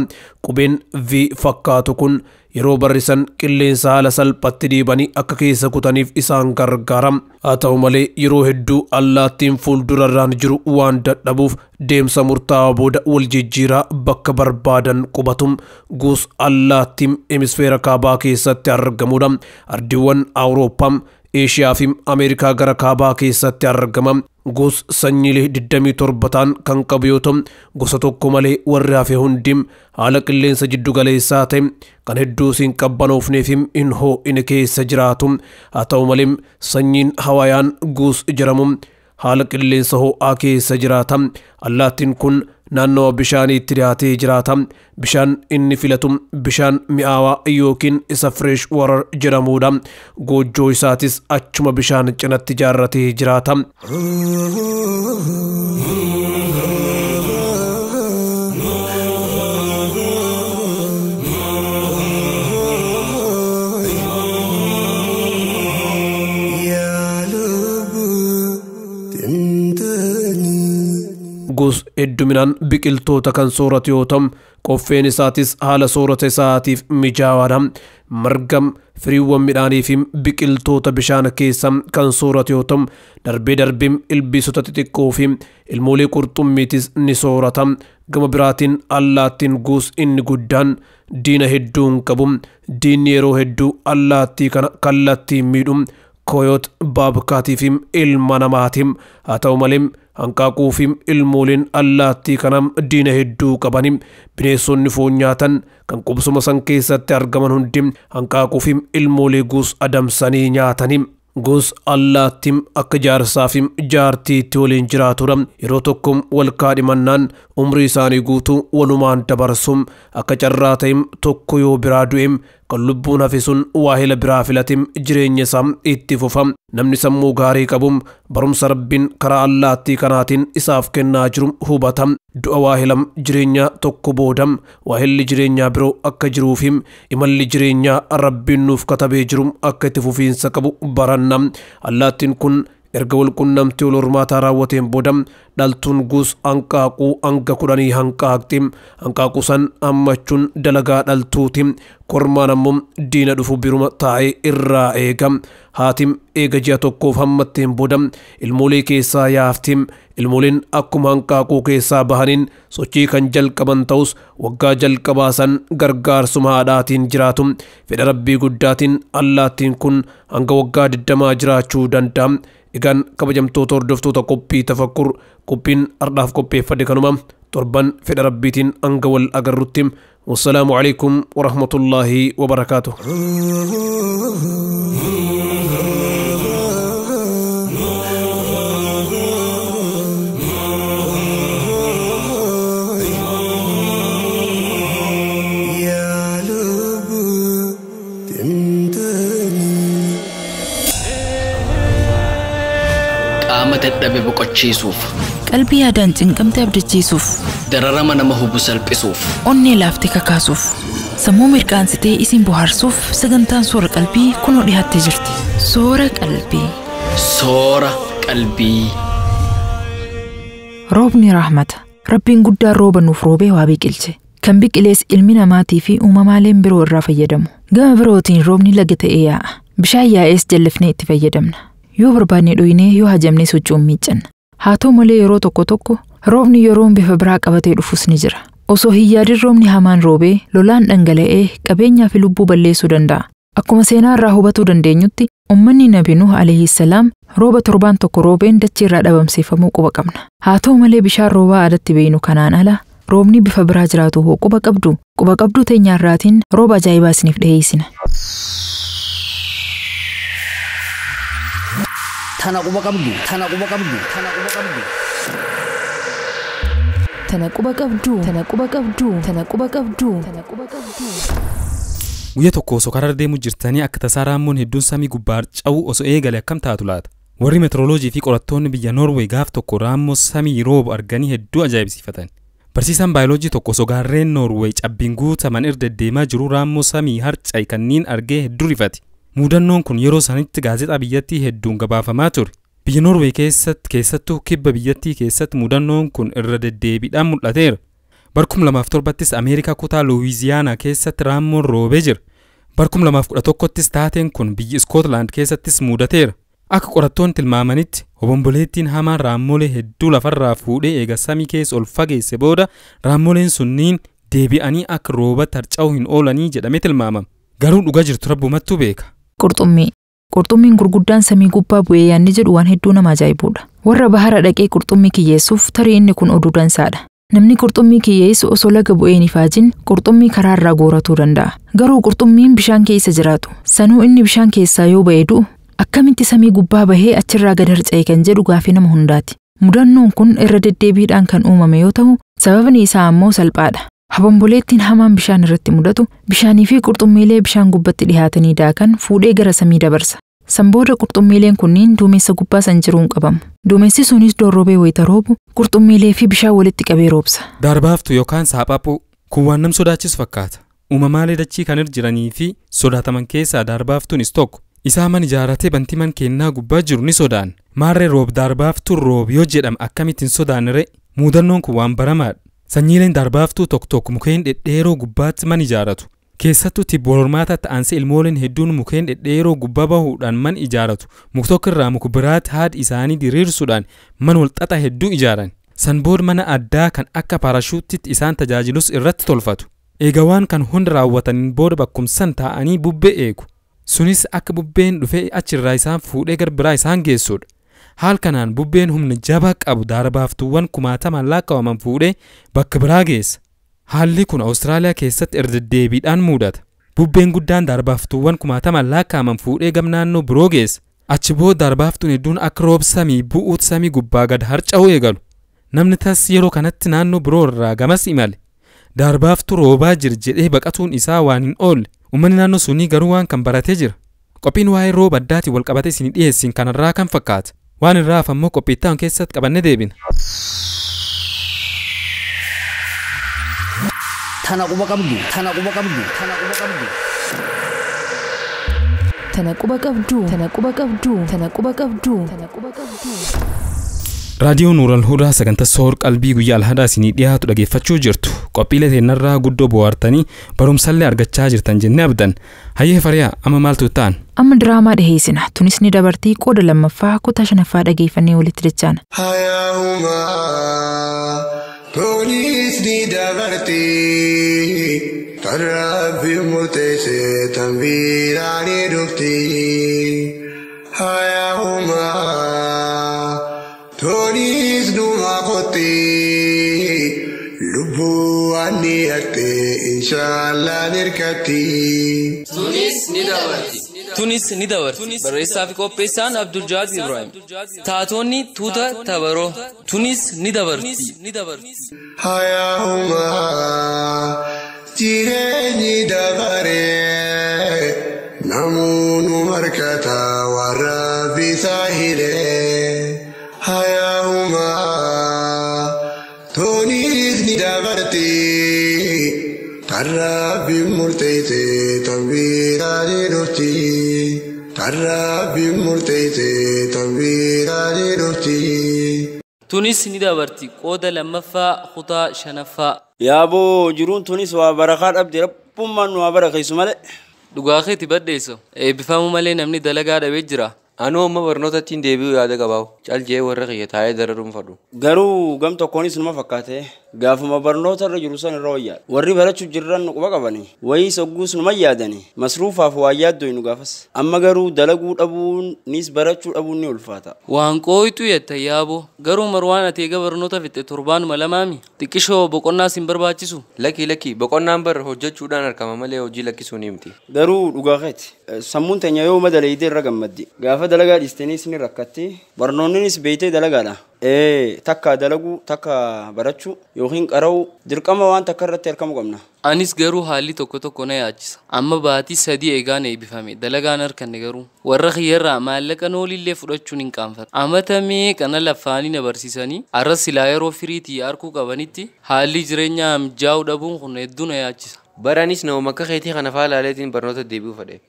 Qubeen V fakkaatu kun yeroo barrisan qilleensa haala salphatti dhiibanii akka keessa kutaniif isaan gargaara. Haa ta'u malee yeroo hedduu allaattiin fuuldurarraan jiru waan dadhabuuf deemsa murtaawaa booda wal jijjiiraa bakka barbaadan qubatu. Guus allaattiin hemisfeera kaabaa keessatti argamudha. Ardiiwwan Awurooppaa, Eeshiyaa fi Ameerikaa gara kaabaa keessatti argama. Goos sanyiilee 27 ta'an kan qabu yoo ta'u gosa tokko malee warri hafe hundi haala qilleensa jiddu galeessaa ta'e kan hedduu siin qabbanoofnee fi hin ho'ine keessa jiraatu. Haa ta'u malee sanyiin Hawaayaan guus jedhamu haala qilleensa ho'aa keessa jiraata. Allaattiin kun naannawa bishaaniitti dhiyaatee jiraata. Bishaan inni filatu bishaan mi'aawaa yookiin isa fresh water jedhamudha. Goojjoo isaatis achuma bishaan cinatti ijaarratee jiraata. Goos hedduminaan biqiltoota kan sooratu yoo ta'u qoffeen isaatis haala soorata isaatiif mijaawaadha. Marga, firiiwwan midhaanii fi biqiltoota bishaan keessa kan sooratu yoo ta'u darbee darbee ilbiisota xixiqqoo fi ilmoolee qurxummiitis ni soorata. Gama biraatiin allaattiin guus inni guddaan diina hedduu hin qabu. Diinni yeroo hedduu allaattii kana kallattiin miidhu koyoot baabkaatii fi ilma namaati. Haa ta'u malee hanqaaquu fi ilmooleen allaattii kana diina hedduu qabani. Bineensonni foon nyaatan kan qubsuma san keessatti argaman hundi hanqaaquu fi ilmoolee guus adamsanii nyaatani. Goos allaattiin akka jaarsaa fi jaartiitti waliin jiraatudha. Yeroo tokko wal kaadhimannaan umrii isaanii guutuu walumaan dabarsu. Akka carraa ta'e tokko yoo biraa du'e Kan lubbuun hafe sun waahila biraa filatim jireenya isaa itti fufa. Namni sammuu gaarii qabum barumsa Rabbiin karaa allaattii kanaatiin isaaf kennaa jiru hubata. Du'a waahilam jireenya tokko boodam waahilli jireenyaa biroo akka jiruufim imalli jireenyaa Rabbiin nuuf katabee jiru akka itti fufiinsa qabu baranna. Allaattiin kun erga walqunnamtii wal hormaataa raawwateen booda dhaltuun guus hanqaaquu hanga 10 hanqaaqxi. Hanqaaquu san hammachuun dalagaa dhaltuuti. Kormaan ammoo diina dhufu biruma taa'ee irraa eega. Haatim eega ji'a tokkoof hammatteen booda ilmoolee keessaa yaafti. Ilmooleen akkuma hanqaaquu keessaa bahaniin sochii kan jalqaban ta'us waggaa jalqabaa san gargaarsuma haadhaatiin jiraatu. Fedha Rabbii guddaatiin allaattiin kun hanga waggaa 20 jiraachuu danda'a. Egaan kabajamtoota hordoftoota qophii tafakkur qophiin ardhaaf qopheeffadhe kanuma torban fedha Rabbiitiin hanga wal agarrutti. Wassalaamu alaikum warahmatullaahi wabarakaatuh. Qaama dadhabe boqochiisuuf, qalbii yaadaan cinqamte abdachiisuuf, dararama nama hubu salphisuuf, onnee laaftee kakaasuuf, sammuu mirqaansitee isin bohaarsuuf sagantaan soora qalbii kunoo dhiyaattee jirti. Soora qalbii. Soora qalbii. Roobni rahmata. Rabbiin guddaan rooba nuuf roobee waa biqilche. Kan biqilees ilmi namaatii fi uumamaaleen biroo irraa fayyadamu. Gama birootiin roobni laga ta'ee yaa'a. Bishaan yaa'ees jallifnee itti fayyadamna. Yoo barbaanne dhoyinee yoo hajamnee socho'uun miiccanna. Haa ta'u malee yeroo tokko tokko roobni yeroon bifa biraa qabatee dhufus ni jira. Osoo hin yaadin roobni hamaan roobee lolaan dhangala'ee qabeenyaa fi lubbuu balleessuu danda'a. Akkuma seenaa irraa hubatuu dandeenyutti ummanni Nabi Nuh alayhi salaam rooba torbaan tokko roobeen dachee irraa dhabamsiifamuu quba qabna. Haa ta'u malee bishaan roobaa alatti beeynu kanaan ala roobni bifa biraa jiraatu hoo quba qabdu. Quba qabduu teenyaarraatiin rooba ajaa'ibaa isiniif dhiyeessina. Tana quba qabdu, tana quba qabdu, tana quba qabdu. Tana quba qabdu, tana quba qabdu, tana quba qabdu, tana quba qabdu. Guyyaa tokko osoo karaa deemu jirtanii akka tasaa raammoon hedduun samii gubbaa harca'uu osoo eegale akkam taatu laata? Warri meteoroloojii fi qorattoonni biyya Noorweey gaaf tokko raammoo samii roobu arganii hedduu ajaa'ibsiifatan. Barsiisaan baayoloojii tokko osoo gaarreen Noorweey cabbiin guutaman irra deddeemaa jiru raammoo samii harca'e kanneen argee hedduu rifate. Mudannoon kun yeroo sanitti gaazexaa biyyattii hedduun gabaafamaa ture. Biyya Noorweey keessatti keessattuu kibba biyyattii keessatti mudannoon kun irra deddeebiidhaan mul'ateera. Bara 2007ttis Ameerikaa kutaa Luwiziyaanaa keessatti raammoon roobee jira. Bara 2011ttis taateen kun biyya Iskootlaand keessattis mudateera. Akka qorattoonni tilmaamanitti obomboleettiin hamaan raammolee hedduu lafarraa fuudhee eega samii keessa ol fageesse booda raammoleen sunniin deebi'anii akka roobatti harca'uu hin oolanii jedhamee tilmaamama. Garuu dhugaa jirtu rabbumattuu beeka. Qurxummii. Qurxummiin gurguddaan samii gubbaa bu'ee yaanni jedhu waan hedduu nama ajaa'ibudha. Warra bahara dhaqee qurxummii kiyyeessuuf tarii inni kun oduu dansaadha. Namni qurxummii kiyyeessu osoo laga bu'ee hin ifaajin qurxummii karaarraa gooratuu danda'a. Garuu qurxummiin bishaan keessa jiraatu. Sanuu inni bishaan keessaa yoo ba'e du'u akkamitti samii gubbaa bahee achirraa gad harca'e kan jedhu gaafii nama hundaati. Mudannoon kun irra deddeebiidhaan kan uumame yoo ta'u sababni isaa ammoo salphaadha. Habomboleettiin hamaan bishaan irratti mudatu bishaanii fi qurxummiilee bishaan gubbatti dhihaatanii daakan fuudhee gara samii dabarsa. San booda qurxummiileen kunniin duumessa gubbaa san jiruun qabamu. Duumessi sunis dorrobee wayita roobu qurxummiilee fi bishaan walitti qabee roobsa. Darbaaftu yookaan saaphaphuu kun waan nam sodaachisu fakkaata. Uumamaalee dachii kan irra jiranii fi sodaataman keessaa darbaaftuunis tokko. Isaa man ijaaratee bantii man kennaa gubbaa jiru ni sodaan. Maarree roob darbaaftuun roob yoo jedhama akkamittiin sodaanire? Mudannoon kun waan baramaadha. Sanyiileen darbaaftuu tokko tokko mukeen dhedheeroo gubbaatti man ijaaratu. Keessattuu tibba wal hormaataatti aansee ilmooleen hedduun mukeen dhedheeroo gubbaa bahuudhaan man ijaaratu. Muk tokko irraa muka biraatti haadha isaanii diriirsuudhaan man walxaxaa hedduu ijaaran. San booda mana addaa kan akka paarashuutitti isaan tajaajilus irratti tolfatu. Egaa waan kan hunda raawwataniin booda bakkumsan taa'anii bubbee eegu. Sunis akka bubbeen dhufee achirraa isaan fuudhee gara biraa isaan geessudha. Haal kanaan bubbeen humna jabaa qabu darbaaftuuwwan kumaatamaan lakkaa'aman fuudhee bakka biraa geessa. Haalli kun Awustiraaliyaa keessatti irra deddeebiidhaan mudata. Bubbeen guddaan darbaaftuuwwan kumaatamaan lakkaa'aman fuudhee gam naannoo biroo geessa. Achi booda darbaaftuun hedduun akka roob samii bu'uut samii gubbaa gad harca'uu eegalu. Namni tas yeroo kanatti naannoo biroo irraa gamas imale. Darbaaftuu roobaa jira jedhee baqatuun isaa waan hin oolle. Uummanni naannoo sunii garuu waan kan baratee jira. Qophiin waa'ee rooba addaatiin wal qabatee isin dhiyeessin kanarraa kan fakkaata. Waan irraa hafammoo qophii itti aanu keessatti qabannee deebina. Tana quba qabdu. Tana quba qabdu. Tana quba qabdu. Tana quba qabdu. Tana quba qabdu. Tana quba qabdu. Tana quba qabdu. Raadiyoo Nuural Hudaa sagantaa soor qalbii guyyaa alhadaa isinii dhiyaatu dhageeffachuu jirtu. Qophiilee teennarraa guddoo bohaartanii barumsallee argachaa jirtan jennee abdan. Hayyee Fariyaa amma maaltu ta'an? Amma diraamaa dhiheessina. Tunis ni dabartii qooda lammaffaa kutaa shanaffaa dhageeffannee walitti dachaana. Hayyahumaa tunis ni dabartii tan rabbi murteesse tan biraa ni dhufti. Hayyahumaa tunis numa qotti lubbuu waan ni haqxe inshaallah nirkatti. Tunis ni dabarti. Tunis ni dabarti. Barreessaa fi qopheessaan Abdul Jaad Ibrahim. Taatonni tuuta tabaroo. Tunis ni dabarti. Hayyahumaa jireenyi dabaree namoonni markata warra bisaa hiree. Hayyahumaa tunis ni dabarti tan rabbi murteesse tan biraa ni dhufti. Tan rabbi murteesse tan biraa ni dhufti. Tunis ni dabarti qooda lammaffaa kutaa shanaffaa. Yaaboo jiruun tunis waa barakaa dhabde rabbummaan nu haa barakeessu malee. Dhugaa keeti baddeessu. Eebbifamuu malee namni dalagaa dhabee jira. Anuu amma barnoota ittiin deebi'uu yaada qabaawu. Cal jee warra kiyya taa'ee dararuun fadhu. Garuu gam tokkoonis numa fakkaate gaafuma barnoota irra jiru san irra wayyaadha. Warri barachuu jirran nu quba qabani. Wayii sogguus numa yaadani. Masruufaaf waa yaaddoo nu gaafas. Amma garuu dalaguu dhabuun nis barachuu dhabuun ni ulfaata. Waan qooytu yetta yaaboo. Garuu Marwaan ati eega barnoota fixe torbaanuma lamaami. Xiqqishoo boqonnaa sin barbaachisu. Lakki lakki boqonnaan bar hojjechuudhaan argama malee hojii lakkisuu ni miti. Garuu dhugaa keeti. Sammuun teenya yoo madaleeyde irra gammaddi. Gaafa dalagaa dhiistaniis ni rakkatti. Barnoonnis beeytee dalagaadha. Takka dalaguu takka barachuu yookiin qara'uu dirqama waan takka irratti argamu qabna. Anis garuu haalli tokko tokko na yaachisa. Amma baatii sadii eegaan eebbifame dalagaan harkanne garuu warra kiyyarraa maallaqa noolillee fudhachuun hin qaanfatu. Amata meeqa na lafaanii na barsiisanii arra silaa yeroo firiitii harkuu qabanitti haalli jireenyaa mijaa'uu dhabuun kun hedduu na yaachisa. Baranis nama akka keetii kana faa laaleetiin barnoota deebi'uu fedhe.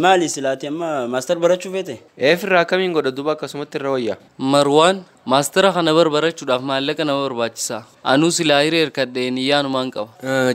Maali silaati amma maastar barachuu feete? Eefirraa akkamiin godha duuba akkasumatti irra wayya. Marwaan maastara kana barachuudhaaf maallaqa nama barbaachisa. Anuu silaa hiree hirkadhee niyaanumaan qaba.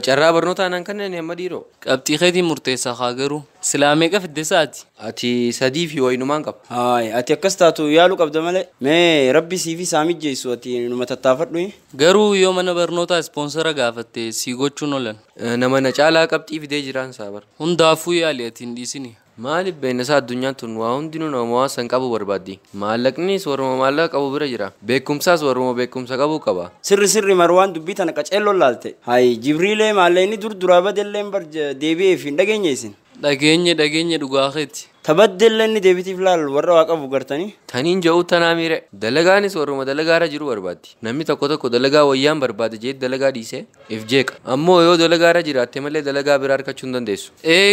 Carraa barnoota anaan kanneen amma dhiiroo. Qabxii keetiin murteessaa haa garuu. Silaa meeqa fidde saati? Ati sadii fi wayinumaan qaba. Haay ati akkas taatu yaaluu qabda malee. Mee rabbi sii fi saa mijjeessu ati numa tattaafadhu. Garuu yoo mana barnootaa ispoonsara gaafatte sii gochuun oolan. Nama na caalaa qabxii fidee jiraan saa bara. Hundaafuu yaali ati hin dhiisini. Maaliif beeknasaa addunyaan tun waa hundinuu nama waan san qabu barbaaddi. Maallaqnis warruma maallaqa qabu bira jira. Beekumsaas warruma beekumsa qabu qaba. Sirri sirri Marwaan dubbii tana qaceelloon laalte. Hayi Jibriilee maallaqni dur duraa badelleen bar deebi'eef hin dhageenye isin. Dhageenye dhageenye dhugaa keeti. Tabaddelleen ni deebitiif laal warra waa qabu gartanii. Taniin jedhu tanaa miire. Dalagaanis warruma dalagaarra jiru barbaaddi. Namni tokko tokko dalagaa wayyaan barbaade jee dalagaa dhiisee if jeeqa. Ammoo yoo dalagaarra jiraatte malee dalagaa biraa argachuu hin dandeessu.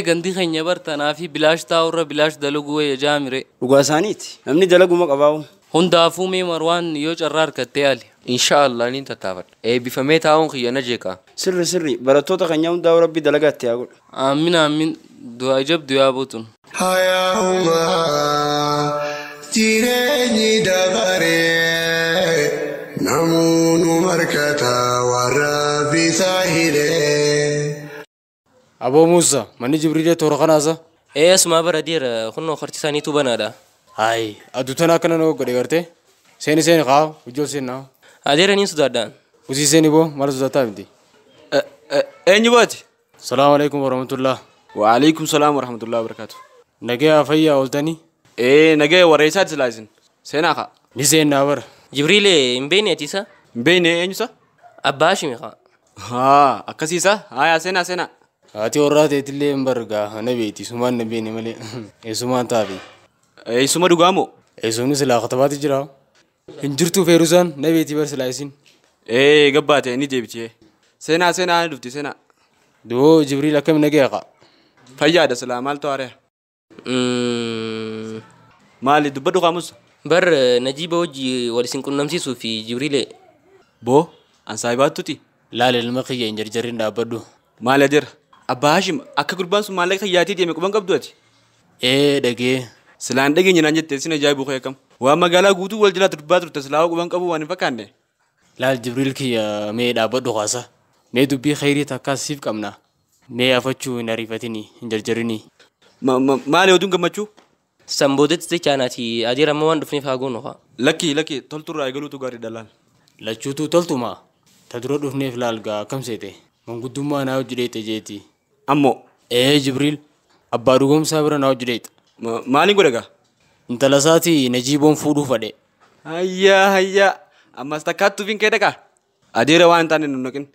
Gandi keenya bartanaa fi bilaash taa'urra bilaash dalaguu wayya jaamire. Dhugaa isaaniiti. Namni dalaguma qabaa'u. Hundaafuu mee Marwaan yoo carraa argattee yaali. Inshaallah niin tattaafadha. Eebbifamee taa'uun kiyya na jeeqa. Sirri sirri barattoota keenya hundaa'u rabbi dalagaatti haa godhu. Aamin aamin du'aa jabdu yaa bootun. Hayyahumaa jireenyi dabaree namoonni markata warra bisaa hiree. Aboo Muusaa manni Jibriilee toora kanaasa. Asumaa bara deera kunnoo qarti isaaniitu banaadha. Hayi aduu tana akkana nama godhe gartee seeni seeni kaa ijoo seenaa. Adeera niin sodaadhaan. Usii seeni boo maal sodaataa miti. Eenyu baati? Salaamu alaikum warahmatullah. Waalaikum salaam warahmatullahi wabarakatuh. Nagaya fayyaa ooltanii. Nagaya warra isaati silaa isin. Seenaa kaa. Ni seenaa bara. Jibriilee hin beekne ati isa? Hin beekne eenyu isa? Abbaa Hashimi kaa. Haa akkasiisa haaya seenaa seenaa. Haati warraa ta'eetillee hin bargaa na beekti sumaan na beekne malee eessumaan taafi. Eessuma dhugaa moo? Eessumni silaa katabaati jira. Hin jirtu feerusaan na beekti bar silaa isin. Gabbaate ni deebiti. Seenaa seenaa ni dhufti seenaa. Doo Jibriil akkam nagaya kaa. Fayyaadha silaa maaltu haaraa? Maali dubbadhu qaamus? Bar Najiiba wajji wal isin qunnamsiisuu fi Jibriilee. Boo an saahibaattuti. Laal ilma kiyya hin jarjarin dhaabbadhu. Maali adeera? Abbaa Hashim akka gurbaan sun maallaqa kiyyaatii deeme quban qabdu ati? Ee dhagee. Silaan dhageenye naan jettee sin ajaa'ibuu kee kam? Waan magaalaa guutuu wal jalaa durbaa turte silaa quban qabu waan hin fakkaanne. Laal Jibriil kiyya mee dhaabbadhu kaasa. Mee dubbii khayrii takkaas siif qabna. Mee afachuu hin ariifatini hin jarjarini. Maali oduun gammachuu? Sanboodetti jechaanaati adeera amma waan dhufneef haa goonu haa. Lakki lakki tolturraa eegaluutu gaariidha laal. Lachuutuu toltuma. Ta dura dhufneef laal gaa akkam seete? Manguddummaa naa hojii dheete jeeti. Ammoo. Ee Jibriil abbaa dhugoomsaa bira naa hojii dheeta. Maaliin godhe gaa? Intala isaatii Najiiboon fuudhuu fadhe. Hayyaa hayyaa ammas takkaattuuf hin kee dhaqaa. Adeera waan hin taane nu naqin.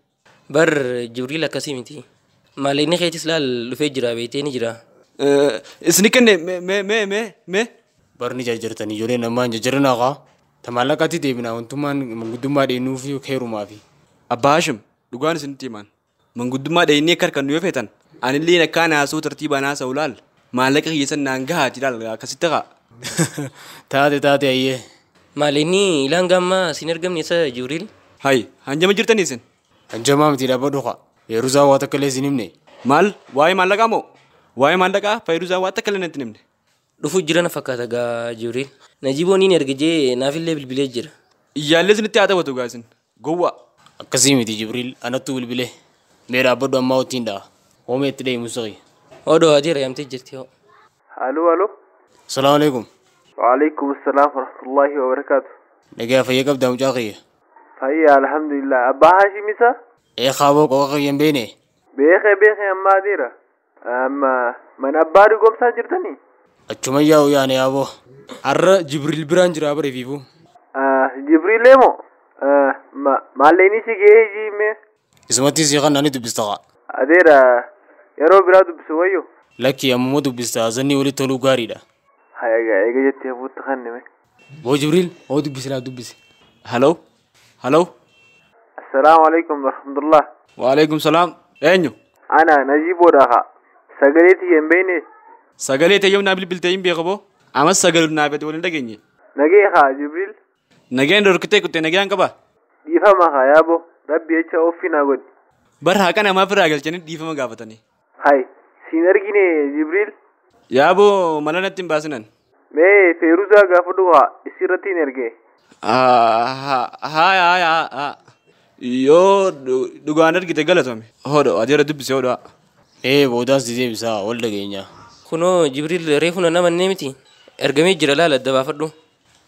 Bar Jibriil akkasii miti. Maallaqni keetis laal dhufee jira beektee ni jira. Isni kenne mee mee mee mee. Barni jarjartanii ijoolleen ammaa hin jarjarinaa kaa. Ta maallaqatti deebinaa wantummaan manguddummaa dheenuu fi heerumaafi. Abbaa Hashim dhugaan isinitti himaan. Manguddummaa dheenii akka harkannu yoo feetan anillee akkaan haasoo tartiibaan haasa'u laal. Maallaqa kiyya naan gahaati laal akkasitti kaa. Taate taate ayyee. Maallaqni ilaan gaammaa sin argamne isa Jibriil. Hayi hanjama jirtanii isin? Hanjamaa miti dhaabbadhu kaa. Feeruzaa waa takka illee sin himne. Maal waa'ee maallaqaa moo? Waa'ee maallaqaa Feeruzaa waa takka illee natti himne. Dhufuu jira na fakkaata gaa Jibriil. Najiiboon niin erga jee naafillee bilbilee jira. Iyyaallee isinitti haa taphatu gaa isin. Gowwaa. Akkasii miti Jibriil anattu bilbilee. Mee dhaabbadhu ammaa wajjin dha'a. Hoomee itti deemu saqi. Odoo adeera yaamtee jirti hoo. Aloo aloo. Salaamu alaikum. Waalaikum salaam warahmatullahi wabarakaatu. Nagaa fayyaa qabdaa mucaa kiyya. Fayyaa alhamdulillah. Abbaa Hashim isa? Ee kaaboo qoqa kiyya hin beekne. Beekee beekee amma adeera. Amma mana abbaa dhugoomsaa jirtanii? Achuma yaa'u yaane yaaboo. Har'a Jibriil biraan jira bare fiifuu. Jibriil moo? Maallaqni si gahee jiime? Isumatti si kan ani dubbista kaa. Adeera yeroo biraa dubbisu wayyo. Lakki ammuma dubbista zanni walitti toluu gaariidha. Haa egaa eega jettee fuutti kannime. Boo Jibriil hoo dubbisi laa dubbisi. Haloo haloo. Assalaamu alaikum warahmatullah. Waalaikum salaam. Eenyu? Ana Najiiboodha kaa. Sagalee tiyya hin beekne. Sagalee tiyya naa bilbiltee hin beeku boo. Amas sagalee naa beekte waliin dhageenye. Nagee kaa Jibriil. Nageen dhorkitee kuttee nageen qabaa? Dhiifama kaa yaaboo. Rabbi jecha ofii naa godhi. Bar haqa namaaf irraa galchanii dhiifama gaafatanii. Hai siin argine Jibriil. Yaaboo mala natti hin baasinan. Mee Feeruzaa gaafadhu haa isirratti hin ergee. Haa haa haa yoo dhugaan argite galatame. Hodho adeera dubbise hodho. Ee boodaas deebisaa wal dhageenya. Kunoo Jibriil reefu na namannee miti. Ergamee jira laala adda baafadhu.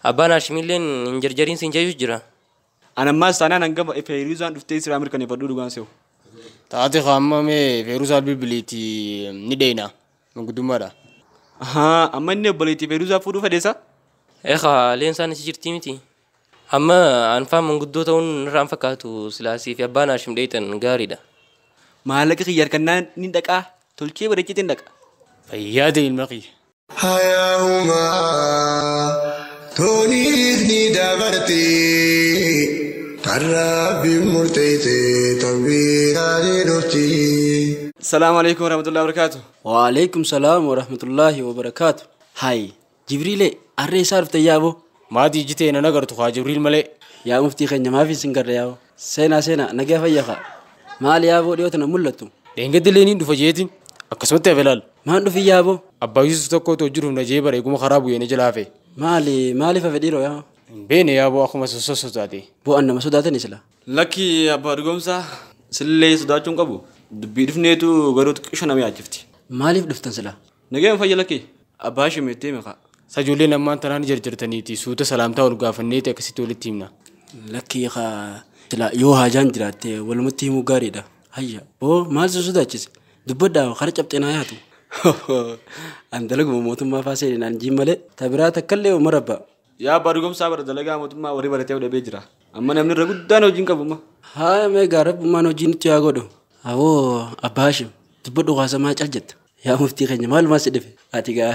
Abbaan Hashimilleen hin jarjariin siin jechuus jira. An ammaas taanaan hanga Feeruzaan dhuftee siraa mirkaneeffadhu dhugaan se'u. Taate qaama mee Feeruzaa bilbiliitti ni dheena manguddummaadha. Ahaa amma inni obboleettii Feeruzaa fuudhuu fedheessa? Eegaa leensaan achi jirti miti. Amma anfaan manguddoo ta'uun irraan fakkaatu silaasii fi abbaan Hashim dheetan gaariidha. Maallaqa kiyya harkannaan ni dhaqaa tolchee bareechitee ni dhaqa. Fayyaa ta'e ilma kiyya. Hayyaa'umaa toniis ni dabarti karraa murteessee tanbiiraa ni dhufti. Salaamu alaikum warahmatullahi wabarakatuh. Waalaikum salaam warahmatullahi wabarakatuh. Hai Jibriilee harree isaa dhufte yaaboo. Maatii ijjitee nan agartu haa Jibriil malee. Yaa muftii keenya maaf isin garra yaaboo. Seenaa seenaa nagaa fayyaa kaa. Maal yaaboo dhiyoota na mul'attu. Dheengaddilee niin dhufa jeetiin akkasumatti hafe laal. Maan dhufi yaaboo? Abbaa Yuusuf tokkotu hojii na jee bara eeguma karaa bu'ee na jala hafe. Maali maaliif hafe dhiiroo yaaboo? Hin beekne yaaboo akkuma sossotaate. Bo'aan nama sodaatan sila. Lakki abbaa dhugoomsaa sillee sodaachuu hin qabu. Dubbii dhufneetu garuu xiqqisho nama yaachifti. Maaliif dhuftan sila? Nageen fayya lakki abbaa Hashim itti hime kaa. Sajoolleen ammaan tanaan jarjartaniiti suuta salaamtaa ol gaafanneeti akkasitti walitti himna. Lakki kaa sila yoo haajaan jiraatte walumatti himuu gaariidha. Hayya boo maal si sodaachise? Dubbadhaa kara cabxee naa yaatu. An dalaguma mootummaa faa seenaan jiin malee tabiraa takkallee uma rabba. Yaa abbaa dhugoomsaa bara dalagaa mootummaa warri baratee dhabee jira. Amma namni irra guddaan hojii hin qabu. Haa mee gaa rabbummaan hojii nutti haa godhu. Awoo abbaa Hashim dubbadhu haasamaa cal jetta. Yaa muftii keenya maalumaa si dhufe? Ati gaa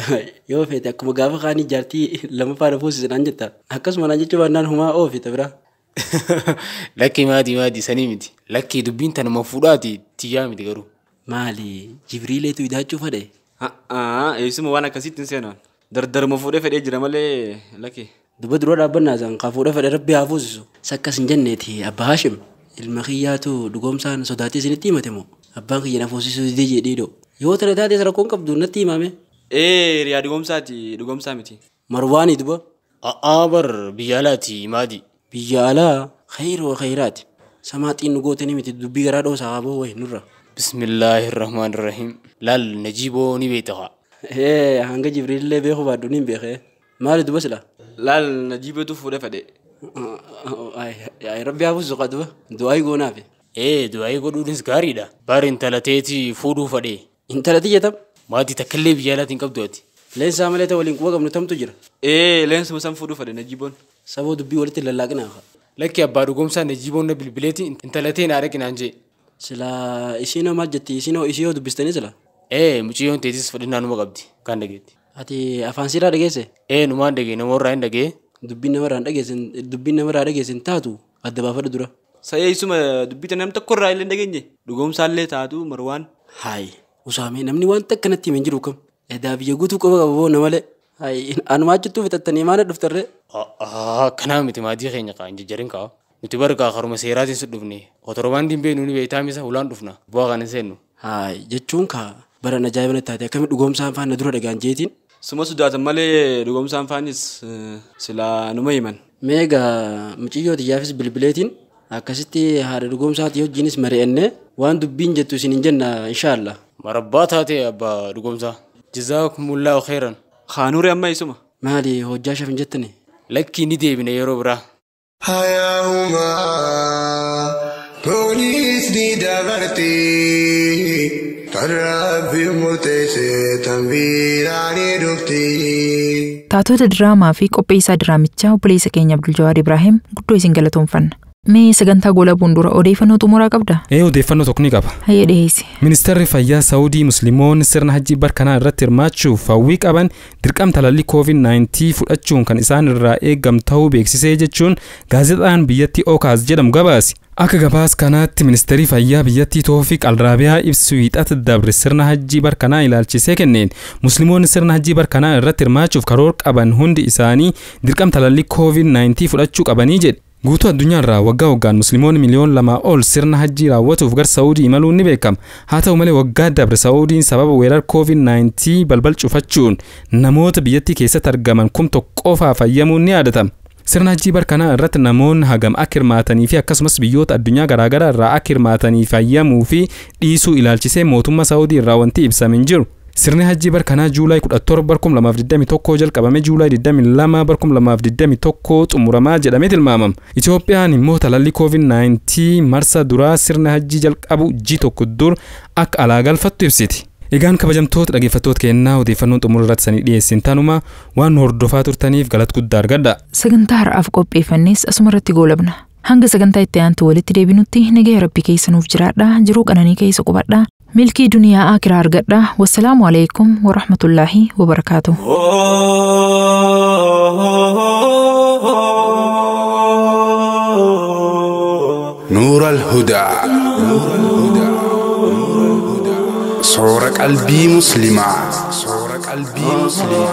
yoo feete akkuma gaafa kaanii jaartii lama faana fuusise naan jetta. Akkasuma naan jechuu baannaan humaa oofi tabiraa. Lakki maatii maatii sanii miti. Lakki dubbiin tanuma fuudhaati tiyyaa miti garuu. Maali Jibriileetu idaachuu fedhe? Eessuma waan akkasitti hin seenan. Dardarma fuudhee fedhee jira malee lakkee. Duba dura dhaabbannaa isaan kan fuudhee fedhe rabbi haa fuusisu. Sakkas hin jenneeti Abbaa Hashim. Ilma kiyyaatu dhugoomsaan sodaatee isinitti himate moo? Abbaan kiyya na fuusisuu didee jedhee dhoo. Yoo tana taates rakkoon qabdu natti himame. Ee riyaa dhugoomsaati dhugoomsaa miti. Marwaani duba. A'aa bar biyya alaati maadi. Biyya alaa khayroo khayraati. Samaaxiin nu gootanii miti dubbii garaa dhoosaa aboo wayi nurra. Bismillahirrahmanirrahim. Laal Najiiboo ni beektaa. Ee hanga Jibriillee beekuu baadhu ni beekee. Maali duba sila? Laal Najiibootu fuudhee fedhe. Ay rabbi haa fuusisu duba. Du'aa goonaafi. Ee du'aa godhuunis gaariidha. Bar intala teeti fuudhuu fedhe. Intala tiyya Maatii takkallee biyya alaatiin qabdu ati. Leensaa malee ta'e waliin quba qabnu tamtu jira. Ee leensuma san fuudhuu fedhe Najiiboon. Saboo dubbii walitti lallaaqinaa. Lakki abbaa dhugoomsaa Najiiboon na bilbileeti intala tee naa dhaqinaan jee. Sila isiinoo maal jetti isiinoo isii yoo dubbistanii sila? Ee mucayyoon teetis fedhinnaa numa qabdi kan dhageetti. Ati afaan siiraa dhageesse? Ee numaan dhagee namarraa hin dhagee. Dubbiin namarraa hin dhageessin dubbiin namarraa dhageessin taatu adda baafadhu dura. Sa'ee isuma dubbii nam tokkorraa illee hin dhageenye dhugoomsaallee taatu Marwaan. Hayi usaamee namni waan takka natti himee jiru kam? Edaa biyya guutuu qaba qaba boo nama malee. Hayi anumaa achittuu fixattanii maana dhuftarree? Akkanaa miti maatii keenya kaa hin jajjarin kaa. Nuti bargaa karuma seeraatiin si dhufne kotorbaandiin beeknu ni beektaa misa ulaan dhufna bu'aa kan hin seennu. Hayi jechuun kaa baran ajaa'iba natti taate akkami dhugoomsaan faana dura dhagaan jeetiin. Suma sodaatan malee dhugoomsaan faanis silaa numa himan. Meegaa mucayyoo xiyyaafis bilbileetiin akkasitti haadha dhugoomsaatii wajjinis mari'annee waan dubbiin jettu isin hin jenna inshaallah. Marabbaa taate abbaa dhugoomsaa. Jazaakumullahu khairan. Kaanuure amma isuma. Maali hojjaa shaf hin jettani? Lakkii ni deebine yeroo biraa. Hayyahumaa toliis ni dabarti kan rabbi murteesse tan biraa ni dhufti. Taatota diraamaa fi qopheessaa diraamichaa obboleessa keenya Abdul Jawaar Ibrahim guddoo isin galatoomfanna. Mee sagantaa goolabuun dura odeeffannoo xumuraa qabdaa? Ee odeeffannoo tokko ni qaba. Hayyee dhiyeessi. Ministeerri Fayyaa Saawudii Musliimoonni sirna hajjii barkanaa irratti hirmaachuuf hawwii qaban dirqama talaallii COVID-19 fudhachuun kan isaan irraa eegamu ta'uu beeksisee jechuun gaazexaan biyyattii Okaaz jedhamu gabaase. Akka gabaas kanaatti ministeerri fayyaa biyyattii Toofiq Alraabiyaa ibsu hiixata dabre sirna hajjii barkanaa ilaalchisee kenneen musliimoonni sirna hajjii barkanaa irratti hirmaachuuf karoora qaban hundi isaanii dirqama talaallii COVID-19 fudhachuu qabanii jedhe. Guutuu addunyaarraa waggaa waggaan musliimoonni miliyoona 2 ol sirna hajjii raawwatuuf gara Saawudii imaluun ni beekama. Haa ta'u malee waggaa dabre Saawudiin sababa weerara COVID-19 balbal cufachuun namoota biyyattii keessatti argaman 1,000 qofaaf fayyamuun ni yaadatama. Sirna hajjii barkanaa irratti namoonni hagam akka hirmaatanii fi akkasumas biyyoota addunyaa garaagaraa irraa akka hirmaatanii fayyamuu fi dhiisuu ilaalchisee mootummaa Saawudii irraa wanti ibsame hin jiru. Sirni hajjii barkanaa Juulaay 17 2021 jalqabame Juulaay 22 2021 xumuramaa jedhamee tilmaamama. Itoophiyaan immoo talaallii COVID-19 marsa duraa sirna hajjii jalqabu G1 dur akka alaa galfattu ibsiti. Egaan kabajamtoota dhaggeeffattoota keenyaa odeeffannoon xumura irratti sanii dhiyeessin tanuma waan hordofaa turtaniif galata guddaa argadha. Sagantaa har'aaf qopheeffannes asuma irratti goolabna. Hanga sagantaa itti aantu walitti deebinutti nagaya rabbi keessa nuuf jiraadha. Jiruu qananii keessa qubadha. Milkii duniyaa akiraa argadha. Wassalaamu alaikum warahmatullaahi wabarakaatuh. نور الهدى صورة قلبي مسلمة. صورة قلبي مسلمة.